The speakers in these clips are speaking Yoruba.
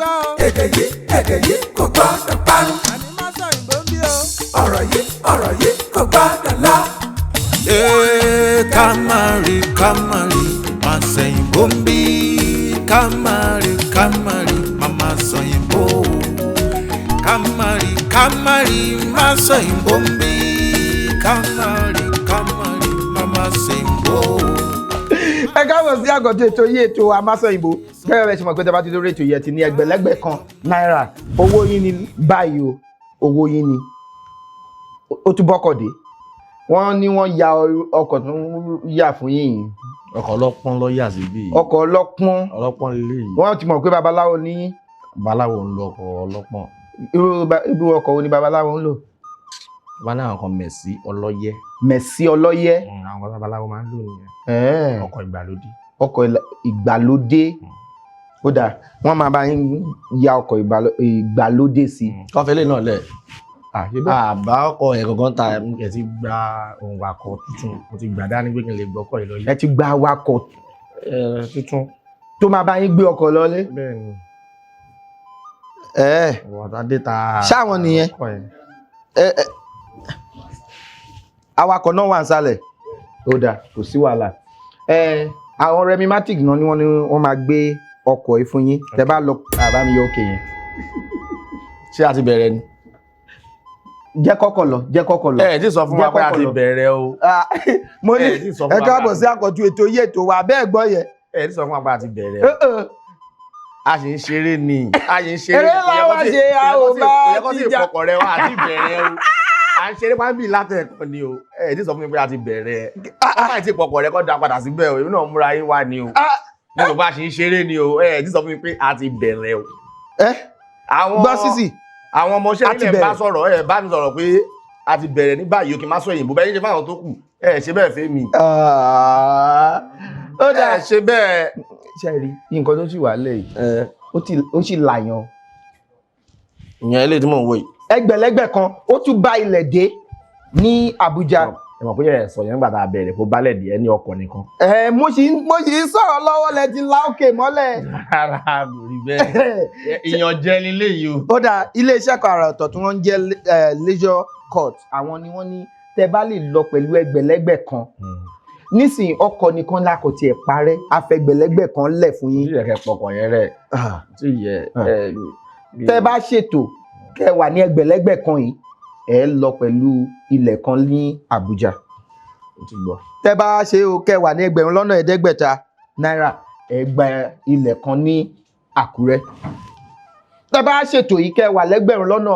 gbọ́ o. Èdè yìí, èdè yìí kò gbọ́dọ̀ parun. Àní má sọ òyìnbó ń bí o. Ọ̀rọ̀ yìí, ọ̀rọ̀ yìí kò gbọ́dọ̀ lọ. Ee, ká má rí, ká má rí, má sẹ̀yìnbó ń bí. Ká má rí, ká má rí, má má sọ̀yìnbó. Ká má rí, ká má rí, má sọ̀yìnbó ń bí. Ká má rí, ká má rí, má má sẹ̀yìnbó. Ẹ káàbọ̀ sí àgọ́tọ̀ ètò yìí, ètò Amásọ̀yìnbó. Gẹ́gẹ́ bẹ́ẹ̀ ṣe mọ̀ pé tẹ́ bá ti lórí ètò yìí, ẹ ti ní ẹgbẹ̀lẹ́gbẹ̀ kan náírà. Owó yín ni báyìí o, owó yín ni. Ó tún bọ́kọ̀ dé, wọ́n ní wọ́n ya ọkọ̀ tó ń yà fún yín yìí. Ọkọ̀ ọlọ́pọ́n ló yà síbí yìí. Ọkọ̀ ọlọ́pọ́n. Ọlọ́pọ́n lélẹ̀ yìí. Wọ́n ti mọ̀ pé babaláwo ní yín. Babaláwo ń lo ọkọ̀ ọlọ́pọ́n. Irú ọkọ̀ wo ni babaláwo ń lò? Bá ní àwọn kan mẹ̀sí ọlọ́yẹ́. Mẹ̀sí ọlọ́yẹ́. Àwọn kan babaláwo máa ń lò nìyẹn. Ọkọ̀ ìgbàlódé. Ọkọ̀ ìgbàlódé. Ó dáa, wọ́n máa bá yín ya ọkọ̀ ìgbàlódé sí i. Kọ́fẹ́lẹ́ náà lẹ̀. Ah, ṣe bẹ́ẹ̀. Àbá ọkọ̀ ẹ̀ gangan ta ẹ̀ ti gba ohun wakọ̀ tuntun, mo ti gbà dání pé kí n lè gbọ́kọ̀ yìí lọ Ẹ ti gba awakọ̀ tuntun. tó máa bá yín gbé ọkọ̀ lọlé. Bẹ́ẹ̀ ni. Ẹ̀ẹ́. Wọ́n ta dé ta. Ṣáwọn nìyẹn? Ọkọ̀ yẹn. Ẹ ẹ, awakọ̀ náà wà ń sálẹ̀. Ó dáa, kò sí wàhálà. Ẹ àwọn Remimatic náà ni wọ́n ní wọ́n máa gbé ọkọ̀ yìí fún yín tẹ́ bá lọ bàbá mi yọ òkè yẹn. Ṣé a ti bẹ̀rẹ̀ ni? Jẹ́ kọ́kọ́ lọ, jẹ́ kọ́kọ́ lọ. Ẹ ti sọ fún wa Jẹ́ pé a kọ́kọ́ ti lọ. bẹ̀rẹ̀ o. Ah, mo ní Ẹ ti sọ fún ẹ wa pé a káàbọ̀ ti sí àkọ́tún ètò yìí, ètò wa bẹ́ẹ̀ gbọ́ yẹn. Ẹ ti sọ fún wa pé a ti bẹ̀rẹ̀ o. Eh. A sì ń ṣeré ni, a sì ń ṣeré. Eré la wá ṣe, a ò bá ti jíjà. ìfọkọ̀ rẹ wá àti bẹ̀rẹ̀ o. À ń ṣeré pàmì látẹ̀kọ́ ni o. Ẹ ti sọ fún mi pé a ti bẹ̀rẹ̀. Wọ́n máa ti pọkọ̀ rẹ kọ́ da padà síbẹ̀ o. Èmi náà múra yín wá ni o. Ah, Mo rò bá a ṣe ń ṣeré ni o. Ẹ ti sọ fún mi pé a ti bẹ̀rẹ̀ o. ẹ Àwọn gbọ́ sísì. àwọn ọmọọṣẹ́ A ti nílẹ̀ bá bẹ̀rẹ̀. sọ̀rọ̀, ẹ bá mi sọ̀rọ̀ pé a ti bẹ̀rẹ̀ ní báyìí o, kí n má sọ òyìnbó bẹ́ẹ̀ ṣe fáwọn tó kù. Ẹ ṣe bẹ́ẹ̀ fẹ́ mi. Ah, ó dáa. Ẹ ṣe bẹ́ẹ̀. Ṣe rí nǹkan tó sì wà lẹ̀ yìí, ó sì làyàn. Ìyẹn eléyìí tí mò ń wò yìí. Ẹgbẹ̀lẹ́gbẹ̀ kan, ó tún bá ilẹ̀ dé ní Àbújá. Ẹ mọ̀ pé ẹ sọ yẹn nígbà tá a bẹ̀rẹ̀ kó bálẹ̀ díẹ̀ ní ọkọ̀ nìkan. Ẹ mo sì ń sọ̀rọ̀ lọ́wọ́ lẹ ti la òkè mọ́lẹ̀. Rárá, kò rí bẹ́ẹ̀, ìyànjẹ nílé yìí o. Ó dáa, iléeṣẹ́ kan àrà ọ̀tọ̀ tí wọ́n ń jẹ́ Leisure Court, àwọn ni wọ́n ní tẹ́ bá lè lọ pẹ̀lú ẹgbẹ̀lẹ́gbẹ̀ kan nísìnyí, ọkọ̀ nìkan la kò tiẹ̀ parẹ́, afẹgbẹ̀lẹ́gbẹ̀ kan lẹ̀ fún yín. Tí yẹ kẹ pọkàn yẹn rẹ tí yẹ ẹ. Tẹ́ bá ṣètò kẹ́ wà ní ẹgbẹ̀lẹ́gbẹ̀ kan yìí, ẹ lọ pẹ̀lú ilẹ̀ kan ní Àbújá. O ti gbọ́. Tẹ́ bá ṣe o, kẹ́ wà ní 5,000,000 náírà, ẹ gba ilẹ̀ kan ní Àkúrẹ́. Tẹ́ bá ṣètò yìí, kẹ́ wà lẹ́gbẹ̀rún lọ́nà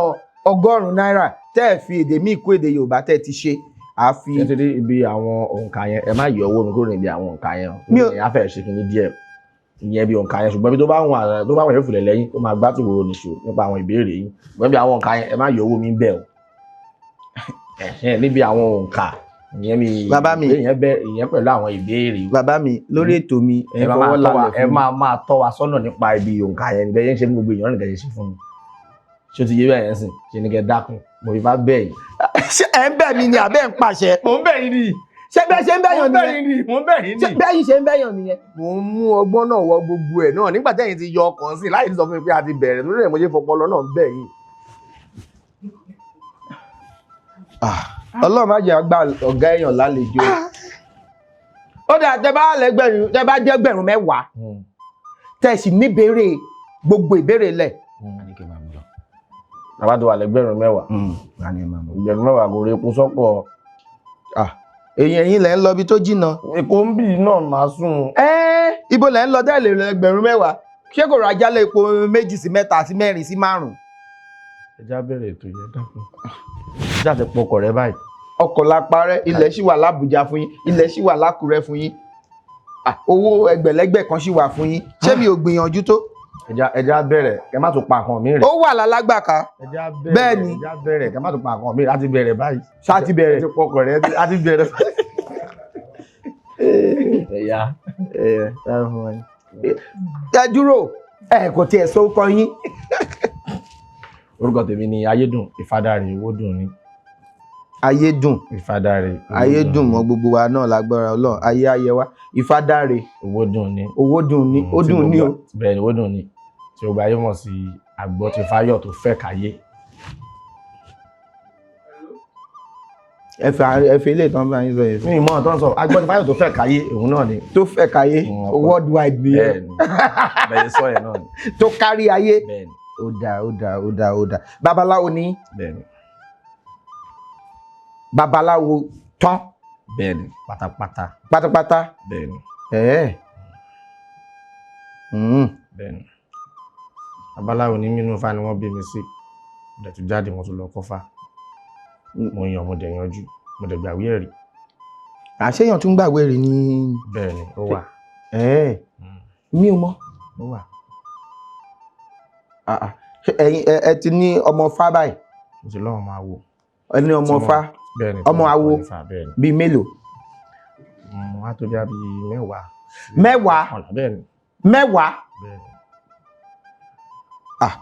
100 náírà, tẹ́ ẹ fi èdè míì kó èdè Yorùbá tẹ́ ẹ ti ṣe àfi. Ṣé ti rí ibi àwọn òǹkà yẹn? Ẹ má yọ owó mi kúrò níbi àwọn òǹkà yẹn o. Mi ò fẹ́ ṣe kíní díẹ̀ ìyẹn bí òǹkà yẹn, ṣùgbọ́n ibi tó bá wà, tó bá wà yóò fìlẹ̀ lẹ́yìn, ó máa gbá tìwòrò nìṣó nípa àwọn ìbéèrè yìí. Ṣùgbọ́n bí àwọn òǹkà yẹn, ẹ má yọ owó mi bẹ́ẹ̀ o. Ẹ̀hẹ́n, níbi àwọn òǹkà ìyẹn mi. Bàbá mi. Ìyẹn bẹ ìyẹn pẹ̀lú àwọn ìbéèrè. Bàbá mi, lórí ètò mi, ẹ Ẹ máa fọwọ́ máa tọ́ wa lálẹ́ ẹ fún mi. máa máa tọ́ wa sọ́nà nípa ibi òǹkà yẹn níbẹ̀ yẹn ń ṣe fún gbogbo èèyàn nìkan yẹn ṣe fún mi. Ṣé o ti yé bẹ́ẹ̀ yẹn sìn? Ṣe ni kẹ́ dákun, mo fi bá bẹ́ẹ̀ yìí. Ṣé ẹ ń bẹ̀ mí ni àbẹ́ ń pàṣẹ? Mò ń bẹ̀ yín ni. Ṣé bẹ́ẹ̀ ṣe ń bẹ̀yàn Mò ń bẹ̀ nìyẹn? yín ni, mò ń bẹ̀ yín Ṣé ni. bẹ́ẹ̀ yín ṣe ń bẹ̀yàn nìyẹn? Mo ń mú ọgbọ́n náà wọ gbogbo ẹ̀ náà nígbà tẹ́yìn ti yọ ọkàn sí láì sọ fún mi pé a ti bẹ̀rẹ̀, torí ẹ̀ mo ṣe fọpọlọ náà bẹ̀ yín. Ọlọ́run má jẹ́ àgbà ọ̀gá èèyàn lálejò. Ó dáa, tẹ bá lẹ́gbẹ̀rún, tẹ bá jẹ́ 10,000, tẹ sì níbèrè gbogbo ìbéèrè lẹ̀. Bàbá tó wà lẹ́gbẹ̀rún 10,000, 10,000 kò rí epo sọ́kọ̀. Èyàn ẹ̀yin lẹ̀ ń lọ ibi tó jìnnà. Èkó ń bì náà máa sùn. Ẹ́ ibo lẹ̀ ń lọ tẹ́lẹ̀ 10,000? Ṣé kò ra jálẹ̀ epo méjì sí mẹ́ta sí mẹ́rin sí márùn-ún? Ẹ já bẹ̀rẹ̀ ètò yẹn, dákun. Já ti pọkọ̀ rẹ báyìí. Ọkọ̀ la parẹ́, ilẹ̀ sì wà lábújá fún yín, ilẹ̀ sì wà lákùrẹ́ fún yín. Ah, owó ẹgbẹ̀lẹ́gbẹ̀ kan sì wà fún yín. Ṣé mi ò gbìyànjú tó? Ẹ já bẹ̀rẹ̀, kẹ má tún pa nǹkan mi rẹ̀. Ó wà lálágbàká. Ẹ já bẹ̀rẹ̀. Bẹ́ẹ̀ ni. Ẹ já bẹ̀rẹ̀, kẹ má tún pa nǹkan mi rẹ̀, á ti bẹ̀rẹ̀ báyìí. Ṣá ti bẹ̀rẹ̀. Ẹ ti pọkọ̀ rẹ, á ti bẹ̀rẹ̀. Ẹ̀yà. Ẹ dúró, ẹ kò tiẹ̀ sọ orúkọ yín. Orúkọ tèmi ni Ayédùn Ìfádàrè Owódùn ni. Ayédùn. Ìfádàrè. Ayédùn mọ́ gbogbo wa náà lágbára Ọlọ́run, ayé ayé wa. Ìfádàrè. Owódùn ni. Owódùn ni. Ó dùn ní o. Bẹ́ẹ̀ ni, Owódùn ni. Tí o gba ayé mọ̀ sí Àgbọ̀tifáyọ̀ tó fẹ́ káyé. Ẹ fi ilé ìtàn bá yín sọ yẹn. Mi mọ̀ tó ń sọ Àgbọ̀tifáyọ̀ tó fẹ́ káyé òun náà ni. Tó fẹ́ káyé. Worldwide ni. Bẹ́ẹ̀ni, bẹ́ẹ̀ sọ yẹn náà ni. Tó kárí ayé. Bẹ́ẹ̀ni. Ó dáa, ó dáa, ó dáa, ó dáa. Babaláwo ni. Bẹ́ẹ̀ni. Babaláwo tán. Bẹ́ẹ̀ni, pátápátá. Pátápátá. Bẹ́ẹ̀ni. Ẹ̀ẹ́. Bẹ́ẹ̀ni. Babaláwo ní mínú Ifá ni wọ́n bí mi sí. Mo dẹ̀ tún jáde, mo tún lọ kọ́fá. Mo yàn, mo dẹ̀ yanjú, mo dẹ̀ gbàwé ẹ̀rí. Àṣeyàn tún gbàwé ẹ̀rí ní. Bẹ́ẹ̀ni, ó wà. Ẹ̀ẹ́. Mi ò mọ̀. Ó wà. Ẹ̀yin ẹ ti ní ọmọ Ifá báyìí? Mo ti lọ́wọ́ máa wò. Ẹ ní ọmọ Ifá? Bẹ́ẹ̀ni. Ọmọ awo bíi mélòó? Mo á tó bí i mẹ́wàá. Mẹ́wàá? Bẹ́ẹ̀ni. Mẹ́wàá? Bẹ́ẹ̀ni. Ah.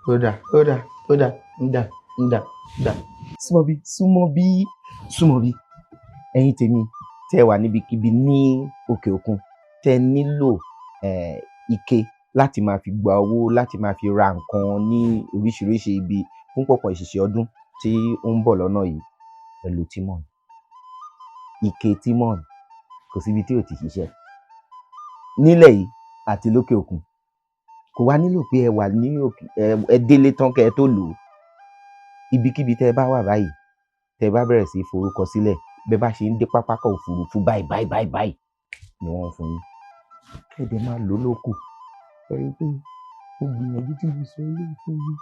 Ó dà, ó dà, ó dà, ń dà, ń dà, ń dà. Súnmọ́ bí, súnmọ́ bí, súnmọ́ bí. Ẹ̀yin tèmi tẹ́ ẹ wà níbikíbi ní òkè òkun, tẹ́ ẹ nílò ike láti máa fi gba owó, láti máa fi ra nǹkan ní oríṣiríṣi ibi fún pọ̀pọ̀ ìṣìṣẹ́ ọdún tí ó ń bọ̀ lọ́nà yìí, ẹ lo Timon. Ike Timon kò síbi tí ò ti ṣiṣẹ́ nílẹ̀ yìí àti lókè òkun. Kò wá nílò pé ẹ wà ní òkè, ẹ délé tán kẹ́ ẹ tó lò ó. Ibikíbi tẹ́ ẹ bá wà báyìí, tẹ́ ẹ bá bẹ̀rẹ̀ sí í forúkọ sílẹ̀, bẹ́ẹ̀ bá ṣe ń dé pápákọ̀ òfurufú báyìí báyìí báyìí báyìí ni wọ́n ń fún yín. Kẹ́ẹ̀dẹ̀ máa lò ó lókù. Ẹ rí i pé mo gbìyànjú tí mo sọ eléyìí fún yín.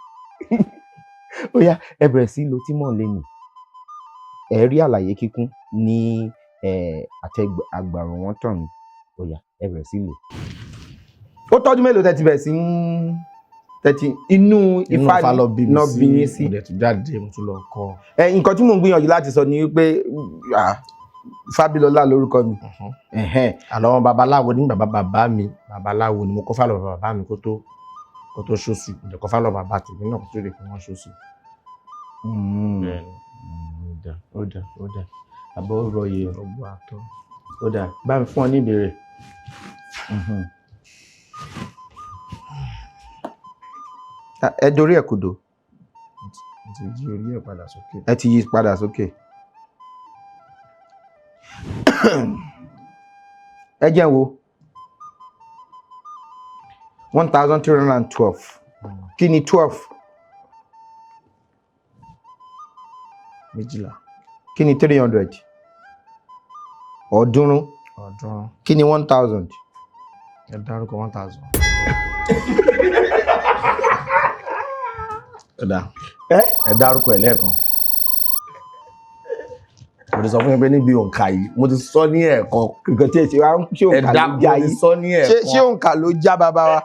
Ó yá, ẹ bẹ̀rẹ̀ sí í lo Timon lénìí. Ẹ rí àlàyé kíkún ní àtẹ àgbàrò wọn tàn mí. Ó yá, ẹ bẹ̀rẹ̀ sí í lò. Ó tọ́jú mélòó tẹ́ ti bẹ̀rẹ̀ sí ń tẹ́tí inú Ifá lọ bí mi náà bí yín sí. Mo dẹ̀ tún jáde, mo tún lọ kọ́. Ẹ nǹkan tí mò ń gbìyànjú láti sọ ni wípé Fábílọ́lá lórúkọ mi. Àlọ́ wọn babaláwo ní bàbá bàbá mi, babaláwo ni mo kọ́ fálọ̀ bàbá mi kó tó ṣoṣù. Mo dẹ̀ kọ́ fálọ̀ bàbá tèmi náà kó tó lè fi wọ́n ṣoṣù. Bẹ́ẹ̀ni. Ó dà, ó dà, àbọ̀ rọ yìí. Ọgbọ́n àtọ́. Ó dà, bá mi fún ọ ní ìbéèrè. Ẹ dorí ẹ̀ kodò. Mo ti yí orí ẹ̀ padà sókè. Ẹ ti yí padà sókè. Ẹ jẹ́ n wo 1312. Kí ni 12? 12. Kí ni 300? 300. 300. Kí ni 1000? Ẹ dárúkọ 1000. Ẹ dárúkọ ẹ lẹ́ẹ̀kan. Mo ti sọ fún yín pé níbi òǹkà yìí, mo ti sọ ní ẹ̀ẹ̀kan. Nǹkan tí ẹ ṣe wá ń ṣe òǹkà ló já Mo ti yín. sọ ní ẹ̀ẹ̀kan. Ṣé òǹkà ló já bàbá wa?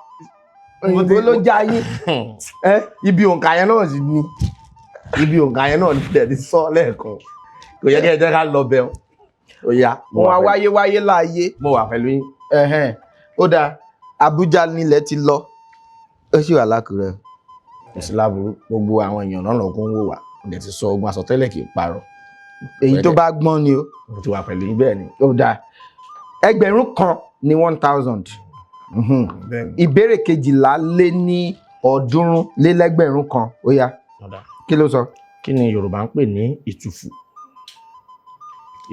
Òyìnbó ló já yín. Ibi òǹkà yẹn náà sì ni. Ibi òǹkà yẹn náà ni ẹ ti sọ lẹ́ẹ̀kan. Kò yẹ kí ẹ jẹ́ ká lọ bẹ̀ ọ́. Ó yá. Mo wá wáyé wáyé láàyè. Mo wà pẹ̀lú yín. Ó dáa, Àbújá nílẹ̀ ti lọ. Ó sì wà lákùrẹ́. Kò sí láburú, gbogbo àwọn èèyàn náà lọ́kùn ń wò wá. Mo dẹ̀ ti sọ ogun àsọtẹ́lẹ̀ kì í parọ́. Èyí tó bá gbọ́n ni o. Mo ti wà pẹ̀lú yín bẹ́ẹ̀ ni. Ó dáa. 1000 ní 1000. Ìbéèrè 312. Ó yá. Kí ló sọ? Kí ni Yorùbá ń pè ní ìtùfù?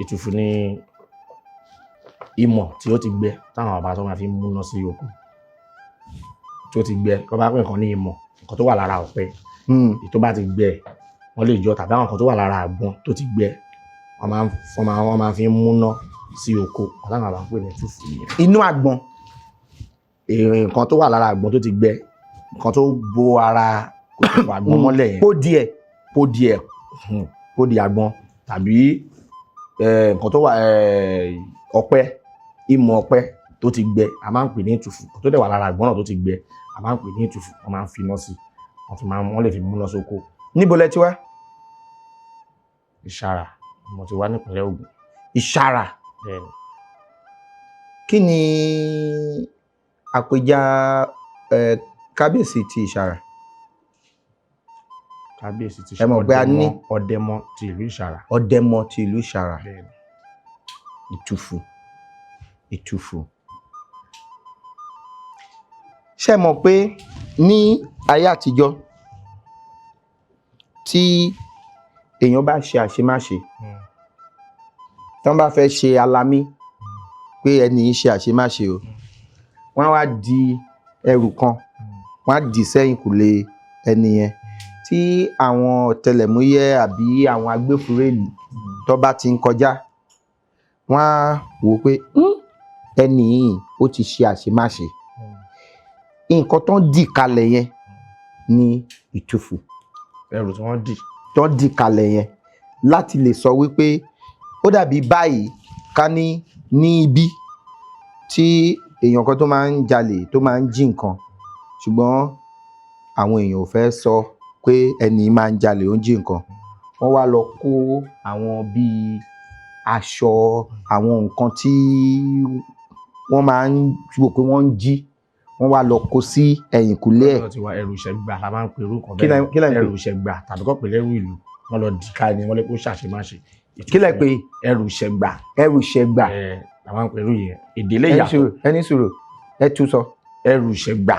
Ìtùfù ni ìmọ̀ tí ó ti gbẹ táwọn bàbá tó máa fi múná sí oko. Tí ó ti gbẹ, kí wọ́n bá pè nǹkan ní ìmọ̀, nǹkan tó wà lára ọ̀pẹ. Èyí tó bá ti gbẹ, wọ́n lè yọ, tàbí àwọn nǹkan tó wà lára àgbọn tó ti gbẹ, wọ́n máa fi múná sí oko. Nǹkan táwọn bàbá ń pè ní ìtùfù nìyẹn. Inú àgbọn. Nǹkan tó wà lára àgbọn tó ti gbẹ, nǹkan tó bo ara kòkòrò àgbọn mọ́lẹ̀ yẹn. Pó díẹ̀. Pó díẹ̀. Pó di àgbọn tàbí nǹkan tó wà ọ̀pẹ, ìmọ̀ ọ̀pẹ tó ti gbẹ, a máa ń pè ní ìtùfù. Nǹkan tó dẹ̀ wà lára àgbọn náà tó ti gbẹ, a máa ń pè ní ìtùfù. Wọ́n máa ń fi iná sí i. Wọ́n lè fi múná sóko. Níbo lẹ ti wá? Ìṣàrà. Mo ti wá nípínlẹ̀ Ògùn. Ìṣàrà. Bẹ́ẹ̀ni. Kí ni àpèjà kábíyèsí ti Ìṣàrà? Kábíyèsí ti Ẹ mọ̀ pé a ní Ọ̀dẹ́mọ ti ìlú Ìṣàrà. Ọ̀dẹ́mọ ti ìlú Ìṣàrà. Bẹ́ẹ̀ni. Ìtùfù. Ìtùfù. Ṣé mọ̀ pé ní ayé àtijọ́, tí èèyàn bá ṣe àṣemáṣe, tí wọ́n bá fẹ́ ṣe alamí pé ẹni yìí ṣe àṣemáṣe o, wọ́n á wá di ẹrù kan, wọ́n á dì sẹ́yìn kùlé ẹni yẹn. Tí àwọn ọ̀tẹlẹ̀múyẹ́ àbí àwọn agbófinró ìlú tó bá ti ń kọjá, wọ́n á wò ó pé, ẹni yìí ó ti ṣe àṣemáṣe." Nǹkan tó ń dì kalẹ̀ yẹn ní ìtufù. Ẹrù tí wọ́n dì. Tó ń dì kalẹ̀ yẹn láti lè sọ wípé ó dàbí báyìí, ká ní ibi tí èèyàn kan tó máa ń jalè, tó máa ń jí nǹkan, ṣùgbọ́n àwọn èèyàn ò fẹ́ sọ pé ẹni máa ń jalè, ó ń jí nǹkan. Wọ́n wá lọ kó àwọn bíi aṣọ, àwọn nǹkan tí wọ́n máa ń wò pé wọ́n ń jí, wọ́n wá lọ kó sí ẹ̀yìnkùlé ẹ̀. Lọ́dọ̀ tiwa, ẹrù ìṣẹ̀gbà la máa ń pe irú nǹkan. Kí lẹ ń pè? Ẹrù ìṣẹ̀gbà, tàbí kọ́ pè lẹ́rù ìlú. Wọ́n lọ dì ká ẹni wọ́n lé kó ṣàṣemáṣe. Kí lẹ pè? Ẹrù ìṣẹ̀gbà. Ẹrù ìṣẹ̀gbà. Ẹ la máa ń pe irú yẹn. Èdè lè Ẹni yàtọ̀. sùúrù, ẹni sùúrù, ẹ tún sọ. Ẹrù ìṣẹ̀gbà,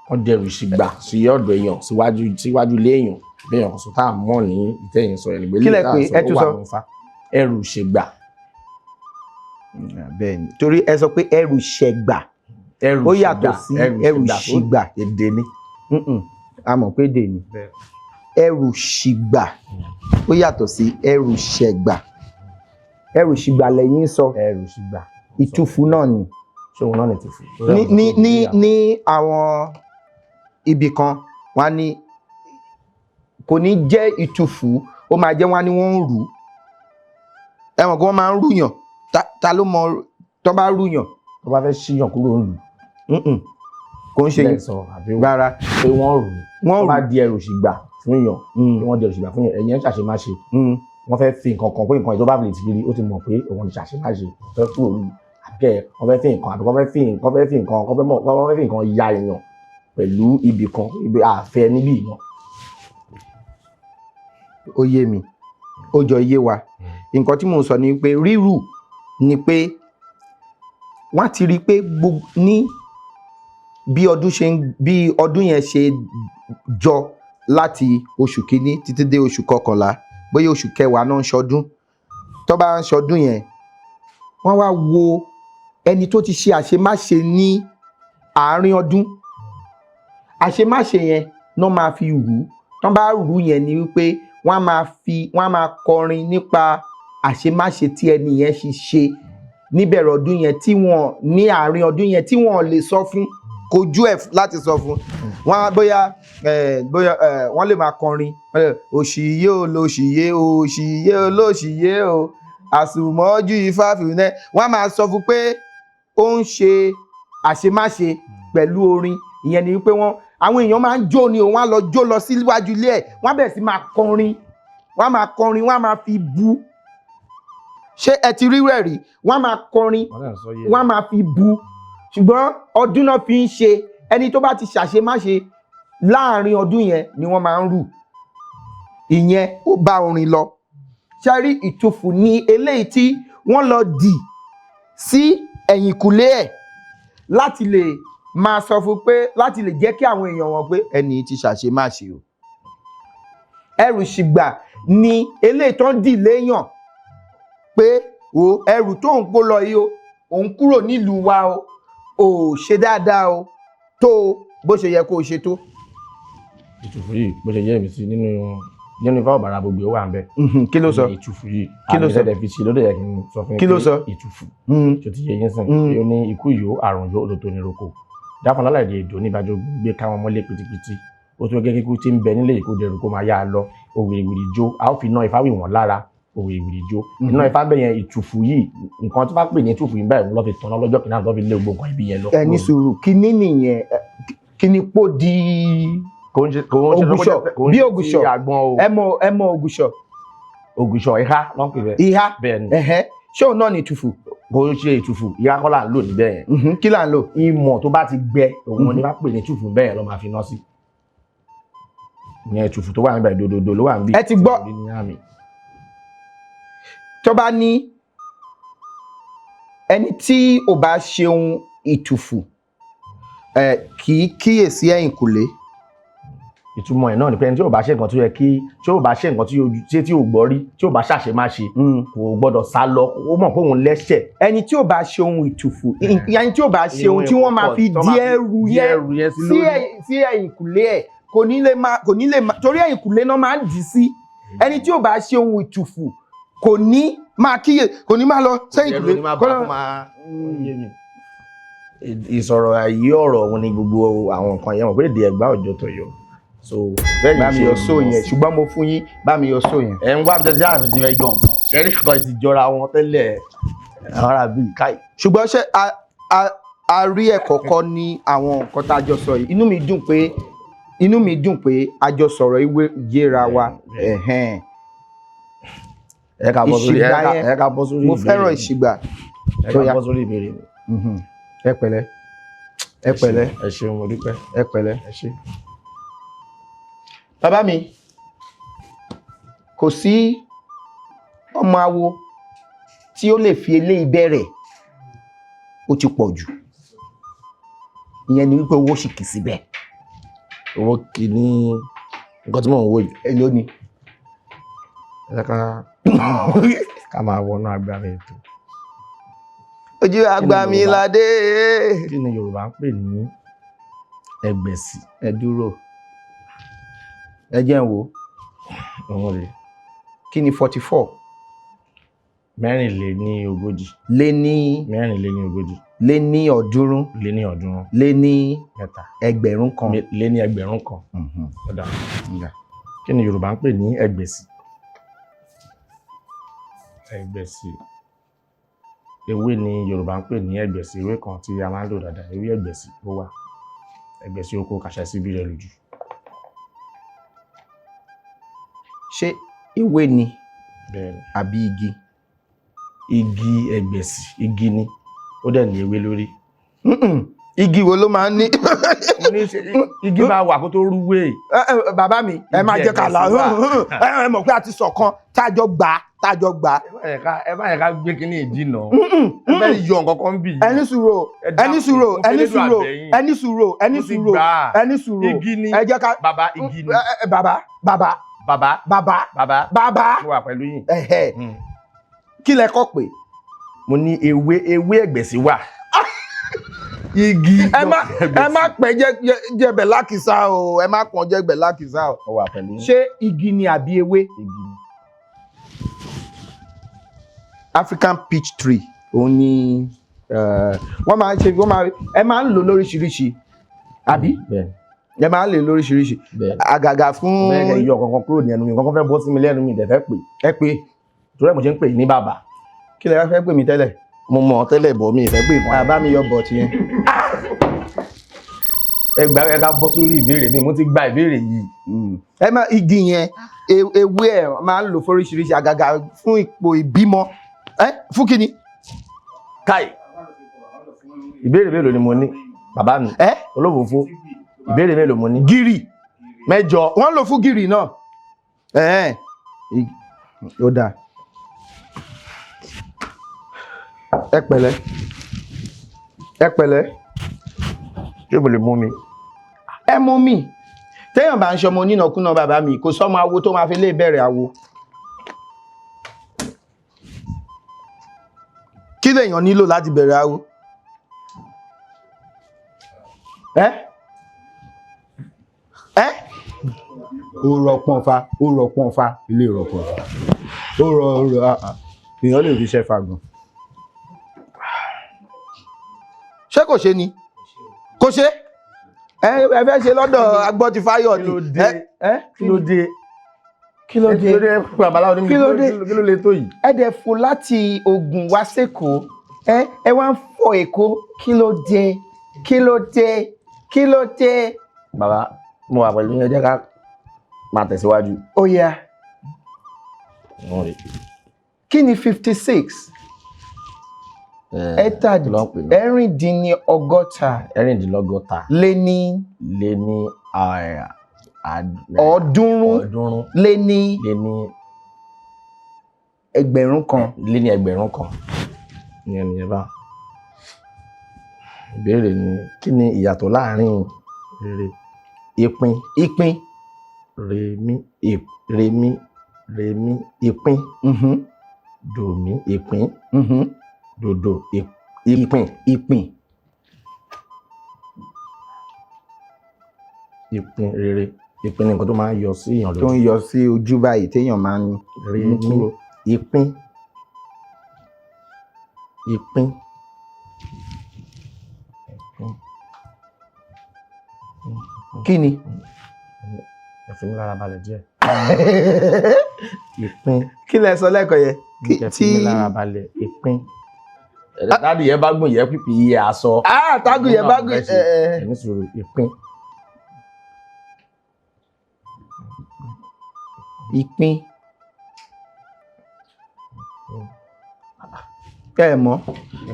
wọ́n dẹrù ìṣẹ̀gbà sí ọ̀dọ̀ èèyàn, síwájú ilé èèyàn, bí èèyàn kan sọ tá a mọ̀ ní ìtẹ̀yìn sọ ẹ̀. Kí lẹ pè? Ẹ tún sọ. Ẹrù ìṣẹ̀gbà. Bẹ́ẹ̀ ni, torí ẹ sọ pé ẹrù ìṣẹ̀gbà. Ẹrù Ó yàtọ̀ sí ẹrù ìṣìgbà. Èdè ni. A mọ̀ pé èdè ni. Ẹrù ṣìgbà ó yàtọ̀ sí ẹrù ṣẹ̀gbà. Ẹrù ṣìgbà lẹ́yìn sọ. Ẹrù ṣìgbà. Ìtúfù náà ni. Ṣé òun náà ní tùfù? Ní àwọn ibì kan, wọ́n á ní kò ní jẹ́ ìtúfù, ó máa jẹ́, wọ́n á ní wọ́n ń rù ú. Ẹ̀wọ̀n kí wọ́n máa ń rúyàn. Ta ló mọ tó bá rúyàn? Tó bá fẹ́ ṣíyàn kúrò ń lù. Kò ń ṣe Bẹ́ẹ̀ sọ àbí ó rárá. Pé wọ́n rù ú. Wọ́n Tó rù bá di ẹrù ṣìgbà fún yàn, pé wọ́n di ẹrù ṣìgbà fún yàn, ẹ̀yẹn ń ṣàṣemáṣe. Wọ́n fẹ́ fi nǹkan kan pé nǹkan yìí, tó bá fi lè ti rí, ó ti mọ̀ pé òun ti ṣàṣemáṣe, fẹ́ kúrò lù, àbí ẹ̀ wọ́n fẹ́ fi nǹkan, àbí wọ́n fẹ́ fi nǹkan, fẹ́ fi nǹkan, wọ́n fẹ́ mọ̀, wọ́n fẹ́ fi nǹkan ya èèyàn pẹ̀lú ibì kan, ibi àfẹ́ níbí ìyàn. Ó yé mi, ó jọ yé wa. Nǹkan tí mò ń sọ ni pé rírù ni pé wọ́n á ti rí i pé gbogbo ní bí ọdún ṣe ń, bí ọdún yẹn ṣe jọ láti oṣù kínní títí dé oṣù kọkànlá, bóyá oṣù kẹwàá náà ń ṣọdún. Tó bá ń ṣọdún yẹn, wọ́n wá wo ẹni tó ti ṣe àṣemáṣe ní àárín ọdún. Àṣemáṣe yẹn náà máa fi rù ú. Tán bá rù ú yẹn ni wípé wọ́n á máa kọrin nípa àṣemáṣe tí ẹni yẹn ṣe ṣe níbẹ̀rẹ̀ ọdún yẹn, tí wọ́n ní àárín ọdún yẹn, tí wọ́n lè sọ fún, kojú ẹ̀ láti sọ fún wọ́n á bóyá ẹ̀ bóyá ẹ̀ wọ́n lè máa kọrin, òṣìyé olóṣìyé, òṣìyé olóṣìyé o, àsùnmọ́jú ifá fìwúnẹ́. Wọ́n á máa sọ fún pé ó ń ṣe àṣemáṣe pẹ̀lú orin. Ìyẹn ni wípé wọ́n, àwọn èèyàn máa ń jó ni o. Wọ́n á lọ jó lọ síwájú ilé ẹ̀, wọ́n á bẹ̀rẹ̀ sí máa kọrin, wọ́n á máa kọrin, wọ́n á máa fi bu. Ṣé ẹ ti rí rẹ̀ rí? Wọ́n á máa kọrin, wọ́n á máa fi bu. Ṣùgbọ́n ọdún náà fi ń ṣe. Ẹni tó bá ti ṣàṣemáṣe láàrin ọdún yẹn ni wọ́n máa ń rù. Ìyẹn ó bá orin lọ. Ṣe rí ìtufù ní eléyìí tí wọ́n lọ dì sí ẹ̀yìnkùlé ẹ̀ láti lè máa sọ fún pé, láti lè jẹ́ kí àwọn èèyàn wọn pé ẹni tí ṣàṣemáṣe o. Ẹrù ṣìgbà ni eléyìí tó ń dì léèyàn pé o ẹrù tó ń kó lọ yìí o, òun kúrò nílùú wa o, ò ṣe dáadáa o, tó o bó ṣe yẹ kó o ṣe tó. Ìtùfù yìí, bó ṣe jẹ́ mi sí nínú Ifá Ọ̀bàrà, gbogbo ó wà ń bẹ̀. Kí ló sọ? Ìtùfù yìí. Kí ló sọ? Àmì fi ṣe lóde yẹ kí n sọ fún yín Kí ló pé sọ? Ìtùfù tó ti yẹ yín sìn. Ó ní ikú yòó, àrùn yòó, òtòtò ní roko dáfọn lálàyé èdò níbàjọ gbé káwọn mọ́lé pitipiti. Ó tún gẹ́gẹ́ kíkú tí ń bẹ nílé ìkó dẹrù kó máa yá a lọ. Òwìrìwìrì jó, a ó fi iná Ifá wì wọ́n lára. Òwìrìwìrì jó, iná Ifá bẹ̀ yẹn. Ìtùfù yìí, nǹkan tó bá pè ní ìtùfù yìí báyìí, lọ́ fi tọ̀nà lọ́jọ́ kìnnà, lọ́ fi lé gbogbo nǹkan ibi yẹn lọ. Ẹ ní sùúrù, kíní nìyẹn? Kíní pò di Kò ń ṣe, kò ń ṣe. Ògùṣọ̀, Kò ń bí ṣe ògùṣọ̀. ti àgbọn o. Ẹ mọ ògùṣọ̀? Ògùṣọ̀, ìhá ló ń pè bẹ́ẹ̀. Ìhá. Bẹ́ẹ̀ ni. Ẹ̀hẹ́, ṣé òun náà ní ìtùfù? Kò ń ṣe ìtùfù, ìhá kọ́ là ń lò níbẹ̀ yẹn. Kí là ń lò? Ìmọ̀ tó bá ti gbẹ, òun ni bá pè ní ìtùfù bẹ́ẹ̀ lọ́ máa fi ná sí. Ìyẹn ìtùfù tó wà níbẹ̀, dòdòdò ló wà níbí. Ẹ ti gbọ́. Ní àmì. Tó bá ní ẹni tí ò bá ṣeun ìtùfù, Ẹ kì í kíyèsí ẹ̀yìnkùlé. Ìtumọ̀ ẹ̀ náà ni pé ẹni tí ò bá ṣe nǹkan tó yẹ kí, tí ò bá ṣe nǹkan tí ojú tí ò gbọ́ rí, tí ò bá ṣàṣe má ṣe, kò gbọ́dọ̀ sá lọ, ó mọ̀ pé òun lẹ́ṣẹ̀. Ẹni tí ò bá ṣe ohun ìtùfù, ẹni tí ò bá ṣe ohun tí wọ́n máa fi Tó máa dí fi ẹrù dí yẹn ẹrù yẹn sí sí lórí. Sí ẹ̀yìnkùlé ẹ̀, kò ní lè máa torí ẹ̀yìnkùlé náà máa ń dì í sí. Ẹni tí ò bá ṣe ohun ìtùfù kò ní máa kíyè, kò ní máa lọ sẹ́yìnkùlé. Ẹrù ni máa bá kó máa yé mi. Ìsọ̀rọ̀ àyè ọ̀rọ̀ òun ni gbogbo àwọn nǹkan yẹn, mọ̀ pé èdè Ẹ̀gbá òjò tọ̀yọ̀, so bẹ́ẹ̀ Bá mi ni yọ ṣe sóò mọ̀ yẹn, sí. ṣùgbọ́n mo fún yín, bá mi yọ sóò yẹn. Ẹ̀ ń wá bí tẹ́tí ti fẹ́ yọ nǹkan ṣẹ́rí kan ti jọra wọn tẹ́lẹ̀, àwọn ará bíi káì. Ṣùgbọ́n ṣé a rí ẹ̀kọ́ kọ́ ní àwọn nǹkan tá a jọ sọ yìí? Inú mi dùn pé a jọ sọ̀rọ̀ ìwé yéra wa. Ẹ̀hẹ́n. Ẹ ká bọ́ sórí Ìṣìgbà yẹn, ẹ ká bọ́ sórí mo ìbéèrè fẹ́ràn mi. ìṣìgbà. Ẹ ká bọ́ sórí ìbéèrè mi. Ẹ pẹ̀lẹ́, ẹ pẹ̀lẹ́. Ẹ ṣeun, mo dúpẹ́. Ẹ pẹ̀lẹ́. Ẹ ṣé. Bàbá mi, kò sí ọmọ awo tí ó lè fi eléyìí bẹ̀rẹ̀, ó ti pọ̀ jù. Ìyẹn ni wípé owó sì kì síbẹ̀. Owó kì í ní nǹkan tí mò ń wò yìí. Èló ni? Ẹ jẹ́ ká máa wọnú agbára ètò. Ojú àgbà mi Yorùbá? ládé. Kí ni Yorùbá ń pè ní ẹgbẹ̀sì? Ẹ dúró, ẹ jẹ́ n wò. Òun rèé. Kí ni 44? 44. Lé ní? 44. Lé ní 300. Lé ní 300. Lé ní 3. 1,000. Lé ní 1,000. Ó dáa. Kí ni Yorùbá ń pè ní ẹgbẹ̀sì? Ẹgbẹ̀sì, ewé ni Yorùbá ń pè ní ẹgbẹ̀sì, ewé kan tí a máa ń lò dáadáa, ewé ẹgbẹ̀sì ó wà, ẹgbẹ̀sì oko kàṣà síbi rẹ̀ lójú. Ṣé ewé ni? Bẹ́ẹ̀ ni. Àbí igi? Igi ẹgbẹ̀sì, igi ni, ó dẹ̀ ní ewé lórí. Mm-mm. Igi wo ló máa ń ní? Mo ní ṣe igi máa wà kó tó rúwé. Ẹ, bàbá mi, ẹ máa Igi jẹ́ ká là ẹgbẹ̀sì wà. ẹ mọ̀ pé a ti sọ̀kan tájọ gbà á, tájọ gbà á. Ẹ má yẹ ká gbé kínní ìdínà, ẹ fẹ́ yọ nǹkan kan bì. Ẹ ní sùúrù o, Ẹ ẹ ní dákun, sùúrù o, mo ẹ ní fi sùúrù o, lédùn àbẹ̀yìn. ẹ ní sùúrù o, ẹ ní Mo ti sùúrù o, gbà á. ẹ ní sùúrù o. Igi ni. Ẹ jẹ́ ká Bàbá, igi ni. Ẹ, bàbá, bàbá, Bàbá, bàbá, bàbá, bàbá. mo wà pẹ̀lú yín. Ẹ̀hẹ̀. Kí lẹ kọ́ pé? Mo ní ewé, ewé ẹ̀gbẹ̀sì wà, igi. Ẹ má pẹ́ jẹbẹ̀ lákìsà o, ẹ má pọ́n jẹbẹ̀ lákìsà o. Mo wà pẹ̀lú yín. Ṣé igi ni àbí ewé? Igi ni. African peach tree, òun ni wọ́n máa ń ṣe, wọ́n máa, ẹ máa ń lò lóríṣiríṣi, àbí? Bẹ́ẹ̀. Ẹ máa ń lò lóríṣiríṣi. Bẹ́ẹ̀. Àgàgà fún Bẹ́ẹ̀, kẹ́ yọ kankan kúrò ní ẹnu mi, kankan fẹ́ bọ́ sí mi lẹ́nu mi, ìdẹ̀ fẹ́ pè. Ẹ pé. Torí ẹ̀ mo ṣe ń pè ní bàbá. Kí lẹ wá fẹ́ pè mí tẹ́lẹ̀? Mo mọ̀ ọ́ tẹ́lẹ̀ bọ̀, mi ìfẹ́ pè kan. Bàbá mi, yọ bọ̀ tiẹ̀. Ẹ gbà, ẹ ká bọ́ sórí ìbéèrè mi, mo ti gba ìbéèrè yìí. Ẹ má igi yẹn, ewé ẹ máa ń lò fóríṣiríṣi, àgàgà fún ipò ìbímọ, ẹ fún kíni? Káì, ìbéèrè mélòó ni mo ní, bàbá mi? Ẹ? Olófòófó, ìbéèrè mélòó mo ní? Gírì. 8. Wọ́n lò fún gírì náà. Ẹ̀hẹ́n. Ó dáa, ẹ pẹ̀lẹ́, ẹ pẹ̀lẹ́. Ṣé mo lè mú mi? Ẹ mú mi. Téèyàn bá ń ṣọmọ onínàkúnà, bàbá mi, kò sọmọ awo tó máa fi lé bẹ̀rẹ̀ awo. Kí lèèyàn nílò láti bẹ̀rẹ̀ awo? Ẹ ẹ Ó rọ pọ́nfà, ó rọ pọ́nfà, ilé rọ pọ́nfà, ó rọ, ó rọ, ah, ah. Èèyàn lè fi iṣẹ́ fagun. Ṣé kò ṣe ni? Kò ṣe. Ẹ fẹ́ ṣe lọ́dọ̀ agbọ́tifáyọ̀ ni. Kí ló dé? Ẹ ẹ. Kí ló dé? Kí ló Kí ló dé? dé, babaláwo ní mi? Kí ló dé? Kí ló lè tó yìí? Ẹ dẹ̀ fò láti Ògùn wá sÉkòó, ẹ wá ń fọ Èkó. Kí ló dé? Kí ló dé? Kí ló dé? Bàbá, mo wà pẹ̀lú yín, ẹ jẹ́ ká máa tẹ̀síwájú. Ó yá. Wọ́n rè. Kí ni 56? Ẹ̀ta Kí ló ń pè ní? 66. 66. Lé ní? Lé ní 300. 300. Lé ní? Lé ní? 1,000. Lé ní 1,000. Ìyẹn nìyẹn bá. Ìbéèrè ni, kí ni ìyàtọ̀ láàrin rere, ìpín, Ìpín. Rèmí, rèmí, rèmí, ìpín, dòmí, ìpín, dòdò, ìpín, Ìpín. Ìpín rere. Ìpín ni nǹkan tó máa ń yọ sí èèyàn Tó lójú. ń yọ sí ojú báyìí téèyàn máa ń mú Rèmí, kúrò. ìpín, ìpín. Kí ni? Ẹ fi mí lára balẹ̀ díẹ̀. Ìpín. Kí lẹ sọ lẹ́ẹ̀kan yẹn? Kí fi mí lára balẹ̀, ìpín. Dáàdì yẹn bá gùn yẹn pípì iye aṣọ. Ah, tágùn yẹn bá gùn ẹ ẹ. Ẹni sùúrù, ìpín. Ìpín. Kẹ́ ẹ mọ̀,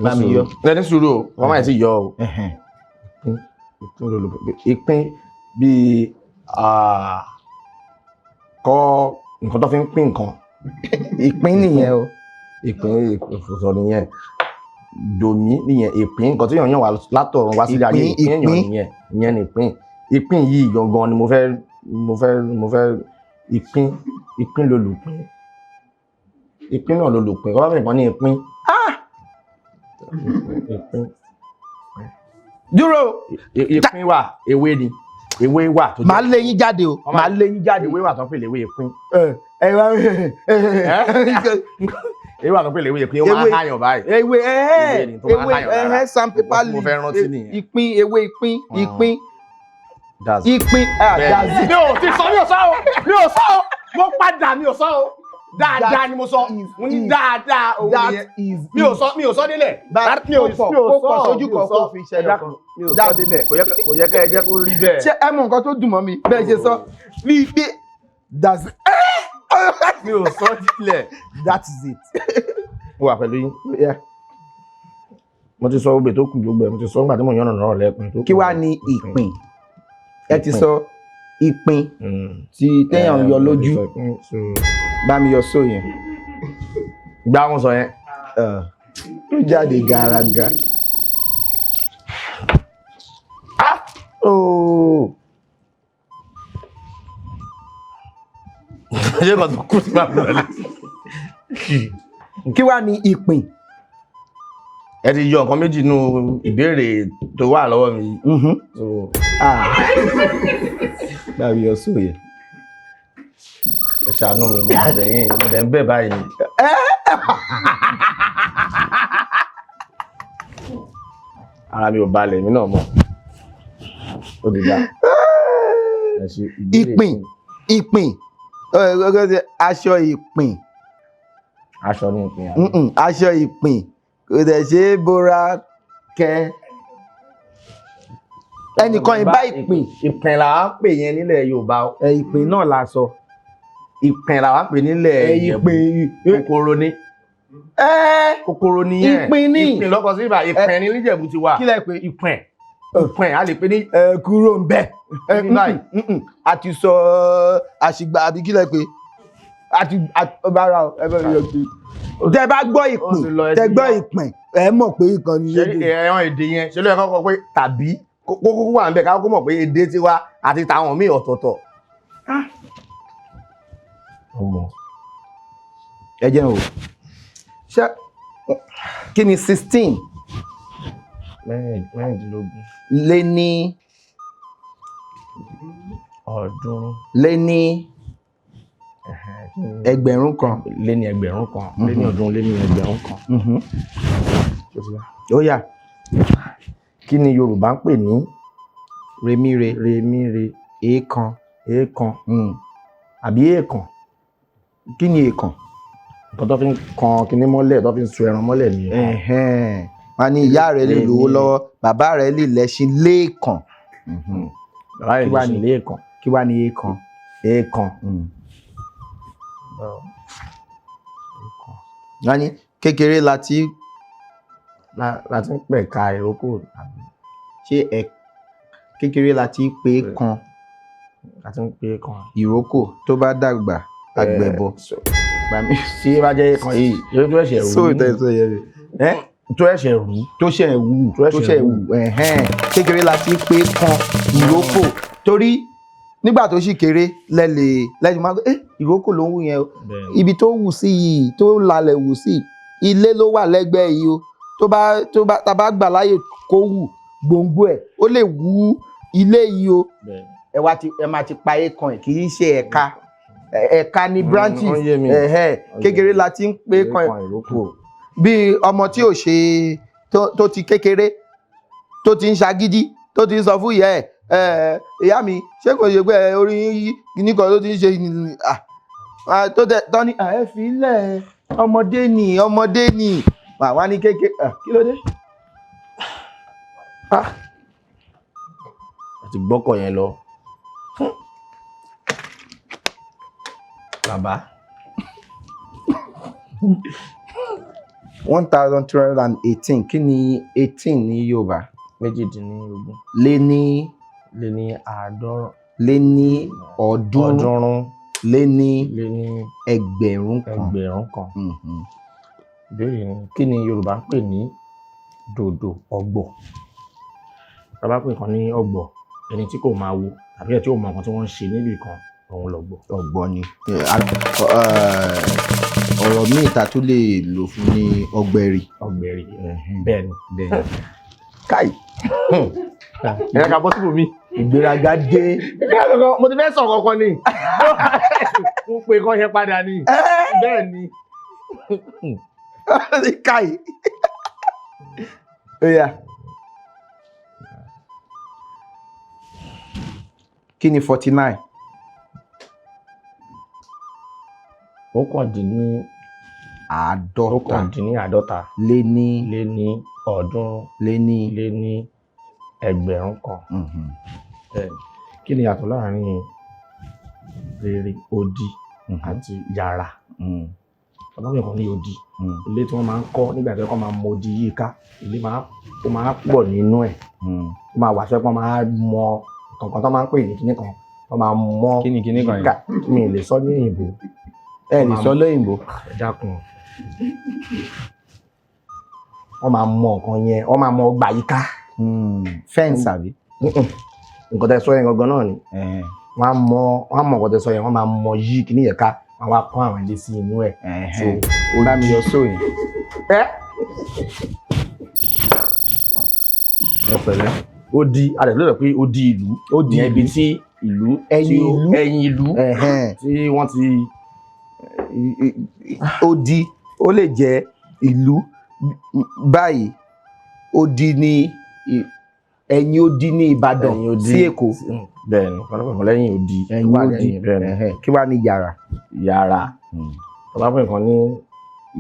bá mi yọ. Ẹni sùúrù o, wọ́n máa ti yọ o. Ìpín, ìpín lolo, ìpín bíi kọ́ nǹkan tó fi ń pín nǹkan. Ìpín nìyẹn o. Ìpín ìfòsọ nìyẹn. Dòmí nìyẹn, ìpín nǹkan tí èèyàn yàn wá látọ̀run wá sílé ayé, Ìpín, ìpín èèyàn ìpín. nìyẹn, ìyẹn ni ìpín. Ìpín yìí gangan ni mo fẹ́ ìpín, ìpín lolùpín. Ìpín náà lolùpín, kọ́ bá mi kàn ní ìpín. Ìpín. Dúró. Ìpín wà, ewé ni. Ewé wà tó jẹ́. Màá lé yín jáde o. Màá lé yín jáde. Ewé wà tó ń pè léwé ìpín. Ẹ wá. Ewé wà tó ń pè léwé ìpín, ó máa ń háyàn báyìí. Ewé Ewé ni tó máa ń ewé háyàn lára. Sandpaper Nǹkan tí mo fẹ́ rántí nìyẹn. Ìpín, ewé ìpín, ìpín, That's ìpín, that's it. Mi ò ti sọ, mi ò sọ o, mi ò sọ o, mo padà, mi ò sọ o, dáadáa ni mo sọ, mo ní dáadáa òun That nìyẹn. is Mi ò sọ, mi ò sọ délẹ̀. Mi ò Kó mi ò pọ̀ sọ, sójú mi ò kan sọ. kó fi ṣe Ẹ dákun, mi ò sọ délẹ̀, kò yẹ kẹ́ ẹ jẹ́ kó rí bẹ́ẹ̀. Ṣé ẹ mọ nǹkan tó dùn mọ́ mi bẹ́ẹ̀ ṣe sọ bí bí that's Mi ò sọ délẹ̀. That is it. Mo wà pẹ̀lú yín. Yeah. Mo ti sọ gbogbo ètò kù, gbogbo ẹ̀ mo ti sọ nígbà tí mo yànnà náà lẹ́kùn tó kù. Kí wàá ní ìpín? Ẹ ti sọ ìpín tí téèyàn ń yọ lójú. Bá mi yọ só yẹn. Gbá wọn sọ yẹn. Ó jáde gàràgà. Ooo. Ṣé kò tó kú sí bàbá rẹ? Kí wàá ní ìpín? Ẹ ti yọ nǹkan méjì nínú ìbéèrè tó wà lọ́wọ́ mi. So, Ah. Bá mi yọ só yẹn. ẹ ṣàánú mi, mo bẹ̀ yín, mo dẹ̀ ń bẹ̀ báyìí ni. Ara mi ò balẹ̀, èmi náà mọ̀. Ó ti dá. Ẹ ṣe ìbéèrè. Ìpín, ìpín, aṣọ ìpín. Aṣọ ní ìpín àbí? Aṣọ ìpín kò dẹ̀ ṣe é bora kẹ ẹnìkan ìbá ìpín. Ìpín là á pè yẹn nílẹ̀ Yorùbá o. Ẹ, ìpín náà la sọ. Ìpín là á pè nílẹ̀ Ìjẹ̀bú. Ìpín. Kòkòrò ni. Ẹ Kòkòrò nìyẹn. Ìpín ni. Ìpín lọ́kọ̀ sí ibà, ìpín ní Níjẹ̀bú ti wà. Kí lẹ pé? Ìpín. Ìpín a lè pè ní Ẹ kúrò ń bẹ. Ẹ Ní báyìí. A ti sọ àṣìgbà àbí kí lẹ pé? Àti bára o, ẹ bá mi yọ pé tẹ bá gbọ́ Ó ti ìpín, lọ, ẹ tẹ ti gbọ́ yọ. ìpín, ẹ mọ̀ pé ìkànnì Ṣé yéde. ẹran èdè yẹn ṣe ló yẹ kọ́kọ́ pé tàbí kókó wà níbẹ̀ ká kó mọ̀ pé èdè tiwa àti tàwọn míì ọ̀tọ̀ọ̀tọ̀. Ọmọ. Ẹ jẹun o. Ṣé kí ni 16 16 lé ní 300 lé ní 1,000? Lé ní 1,000, lé ní 300, lé ní 1,000. Ṣé o ti yá? Ó yá. Kí ni Yorùbá ń pè ní Remire. Remire? Èèkàn. Èèkàn àbí èèkàn? Kí ni èèkàn? Nǹkan tó fi ń kan kinní mọ́lẹ̀, tó fi ń so ẹran mọ́lẹ̀ ni. Ẹ̀hẹ́n. Wọ́n ní ìyá rẹ̀ lè lówó lọ́wọ́, bàbá rẹ̀ lè lẹ́ṣin léèkàn. Bàbá rẹ̀ Kí wá lè ṣe ni? léèkàn. Kí wá ní èèkàn? Èèkàn. Wọ́n ní kékeré la ti La ti ń pẹ̀ka ìrókò àbí? Ṣé ẹ kékeré la ti pé kan La ti ń pè kan. Ìrókò tó bá dàgbà àgbẹ̀bọ. Tí bá jẹ́ èèkàn yìí, yóò tó ẹ̀ṣẹ̀ rú. So ìtẹ̀sọ̀ yẹn rè. Ẹ́ Tó ẹ̀ṣẹ̀ rú. Tó ṣẹ̀ wù. Tó tó ṣẹ̀ ṣẹ̀ wù, ẹ̀hẹ́n. Kékeré la ti pé kan ìrókò, torí nígbà tó sì kéré lẹ́lẹ̀ lẹ́yìn máa ẹ ìrókò ló ń wù yẹn o. Ibi tó wù sí yìí, tó lalẹ̀ wù sí, ilé ló wà lẹ́gbẹ̀ẹ́ yìí o. Tó bá tá a bá gbà láyè kó wù, gbòǹgbò ẹ̀ ó lè wú ilé yìí o. Ẹ wá ti ẹ máa ti pa èèkàn ẹ̀, kì í ṣe ẹ̀ka. Ẹ̀ka ni branches. Ó yé mi. Ẹ̀hẹ́n. Kékeré la ti ń pé kan kan ìrókò. Bí ọmọ tí ò ṣe tó ti kékeré, tó ti ń ṣagídí, tó ti ń sọ fún ìyá ẹ̀, ẹ ìyá mi, ṣé kò ṣe pé ẹ, orí yín yí kíní kan tó ti ń ṣe tó tẹ tọ́ ni ẹ fi lẹ̀, ọmọdé ni, ọmọdé ni wà wá ní kékeré. Kí ló dé? Ẹ ti gbọ́kọ̀ yẹn lọ. Bàbá. 1318, kí ni 18 ní Yorùbá? 18. Lé ní Lé ní àádọ́rùn. Lé ní ọ̀ọ́dúnrún. 300. Lé ní Lé ní 1,000. 1,000. Ìbéèrè ni, kí ni Yorùbá ń pè ní dòdò ọ̀gbọ̀? Tá a bá pè nǹkan ní ọ̀gbọ̀, ẹni tí kò máa wo tàbí ẹ̀ tí ò mọ nǹkan tí wọ́n ń ṣe níbì kan, òun lọ̀gbọ̀. Ọ̀gbọ̀ ni. Ọ̀rọ̀ míì ta tún lè lò fún ní ọ̀gbẹ̀rì. Ọ̀gbẹ̀rì, bẹ́ẹ̀ ni. Bẹ́ẹ̀ ni. Káì. Ẹ ká bọ́ síbò mi. Ìgbéraga dé. Mo ti fẹ́ sọ kankan ni, mo pe kọ́ yẹn padà ni, bẹ́ẹ̀ ni. Káì. Ó yá. Kí ni 49? Ókàndínní 50. 49. Lé ní Lé ní 300. Lé ní Lé ní 1,000. Bẹ́ẹ̀ni. Kí ni ìyàtọ̀ láàrin rere odi àti yàrá? Ọlọ́run kan ní odi, ilé tí wọ́n máa ń kọ́ nígbà tí wọ́n máa mọ odi yìí ká, ilé máa ó máa pọ̀ nínú ẹ̀, ó máa wà sẹ́pọ̀, wọ́n máa mọ nǹkan tó máa ń pè ní kinní kan, wọ́n máa mọ. Kí ni kinní kan yẹn? Mi ì lè sọ ní òyìnbó. Ẹ lè sọ lóyìnbó. Ẹ dákun, wọ́n máa mọ nǹkan yẹn, wọ́n máa mọ ọgbà yìí ká. Fence àbí? Nǹkan tẹ́ sọ yẹn gangan náà ni. Wọ́n á mọ nǹkan tẹ́ sọ yẹn, wọ́n máa mọ yí kinní yẹn ká, wọ́n á wá kọ́ àwọn ilé sí inú ẹ̀. So, Ó bá mi yọ sóyìn. Ẹ ẹ pẹ̀lẹ́. Ó di alẹ lọ́dọ̀ pé ó di ìlú. Ó di Ìyẹn ibi ìlú. tí ìlú Ẹ̀yìn ìlú. Ẹ̀yìn ìlú tí wọ́n ti Odi ó lè jẹ́ ìlú báyìí. Odi ní ẹ̀yìn odi ní Ìbàdàn Ẹ̀yìn odi sí Èkó. Bẹ́ẹ̀ ni, ọ̀pọ̀lọpọ̀ lẹ́yìn odi. Ẹ̀yìn Wà odi. lẹ́yìn, bẹ́ẹ̀ ni. Kí wàá ní yàrá? Yàrá, tó bá pè nǹkan ní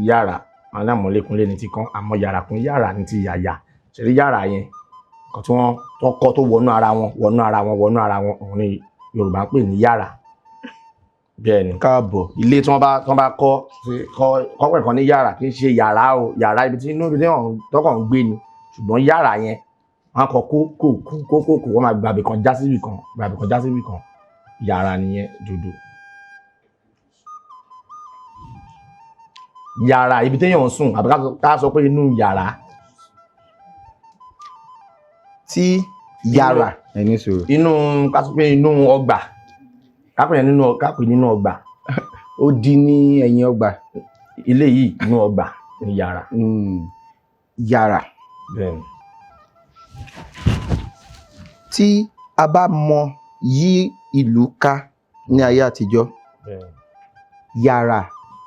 yàrá, àwọn alámọ̀lékúnlé ní ti kán, àmọ́ yàrá kún yàrá ní ti yàyà ṣe rí. Yàrá yẹn, nǹkan tí wọ́n tó kọ́ tó wọnú ara wọn, wọnú ara wọn, wọnú ara wọn, òun ni Yorùbá ń pè ní yàrá. Bẹ́ẹ̀ ni. Káàbọ̀. Ilé tí wọ́n bá kọ́ kọ́ kọ́ pẹ̀ kan ní yàrá, kì í ṣe yàrá o, yàrá ibi tí inú ibi tí wọ́n tọkàn ń gbé ni, ṣùgbọ́n yàrá yẹn, wọ́n á kọ kó kó kó kó kó kó, wọ́n máa gbàbì kan já síbì kan, gbàbì kan já síbì kan, yàrá nìyẹn. Dòdò yàrá, ibi téèyàn ń sùn, àbí ká sọ pé inú yàrá. Tí yàrá, ẹni sọ̀rọ̀. Inú, ká sọ pé inú ọgbà, ká pè nínú, ká pè nínú ọgbà. Odi ní ẹ̀yìn ọgbà. Ilé yìí, inú ọgbà ní yàrá. Yàrá. Bẹ́ẹ̀ ni. Tí a bá mọ yí ìlú ká ní ayé àtijọ́, Bẹ́ẹ̀ ni. yàrá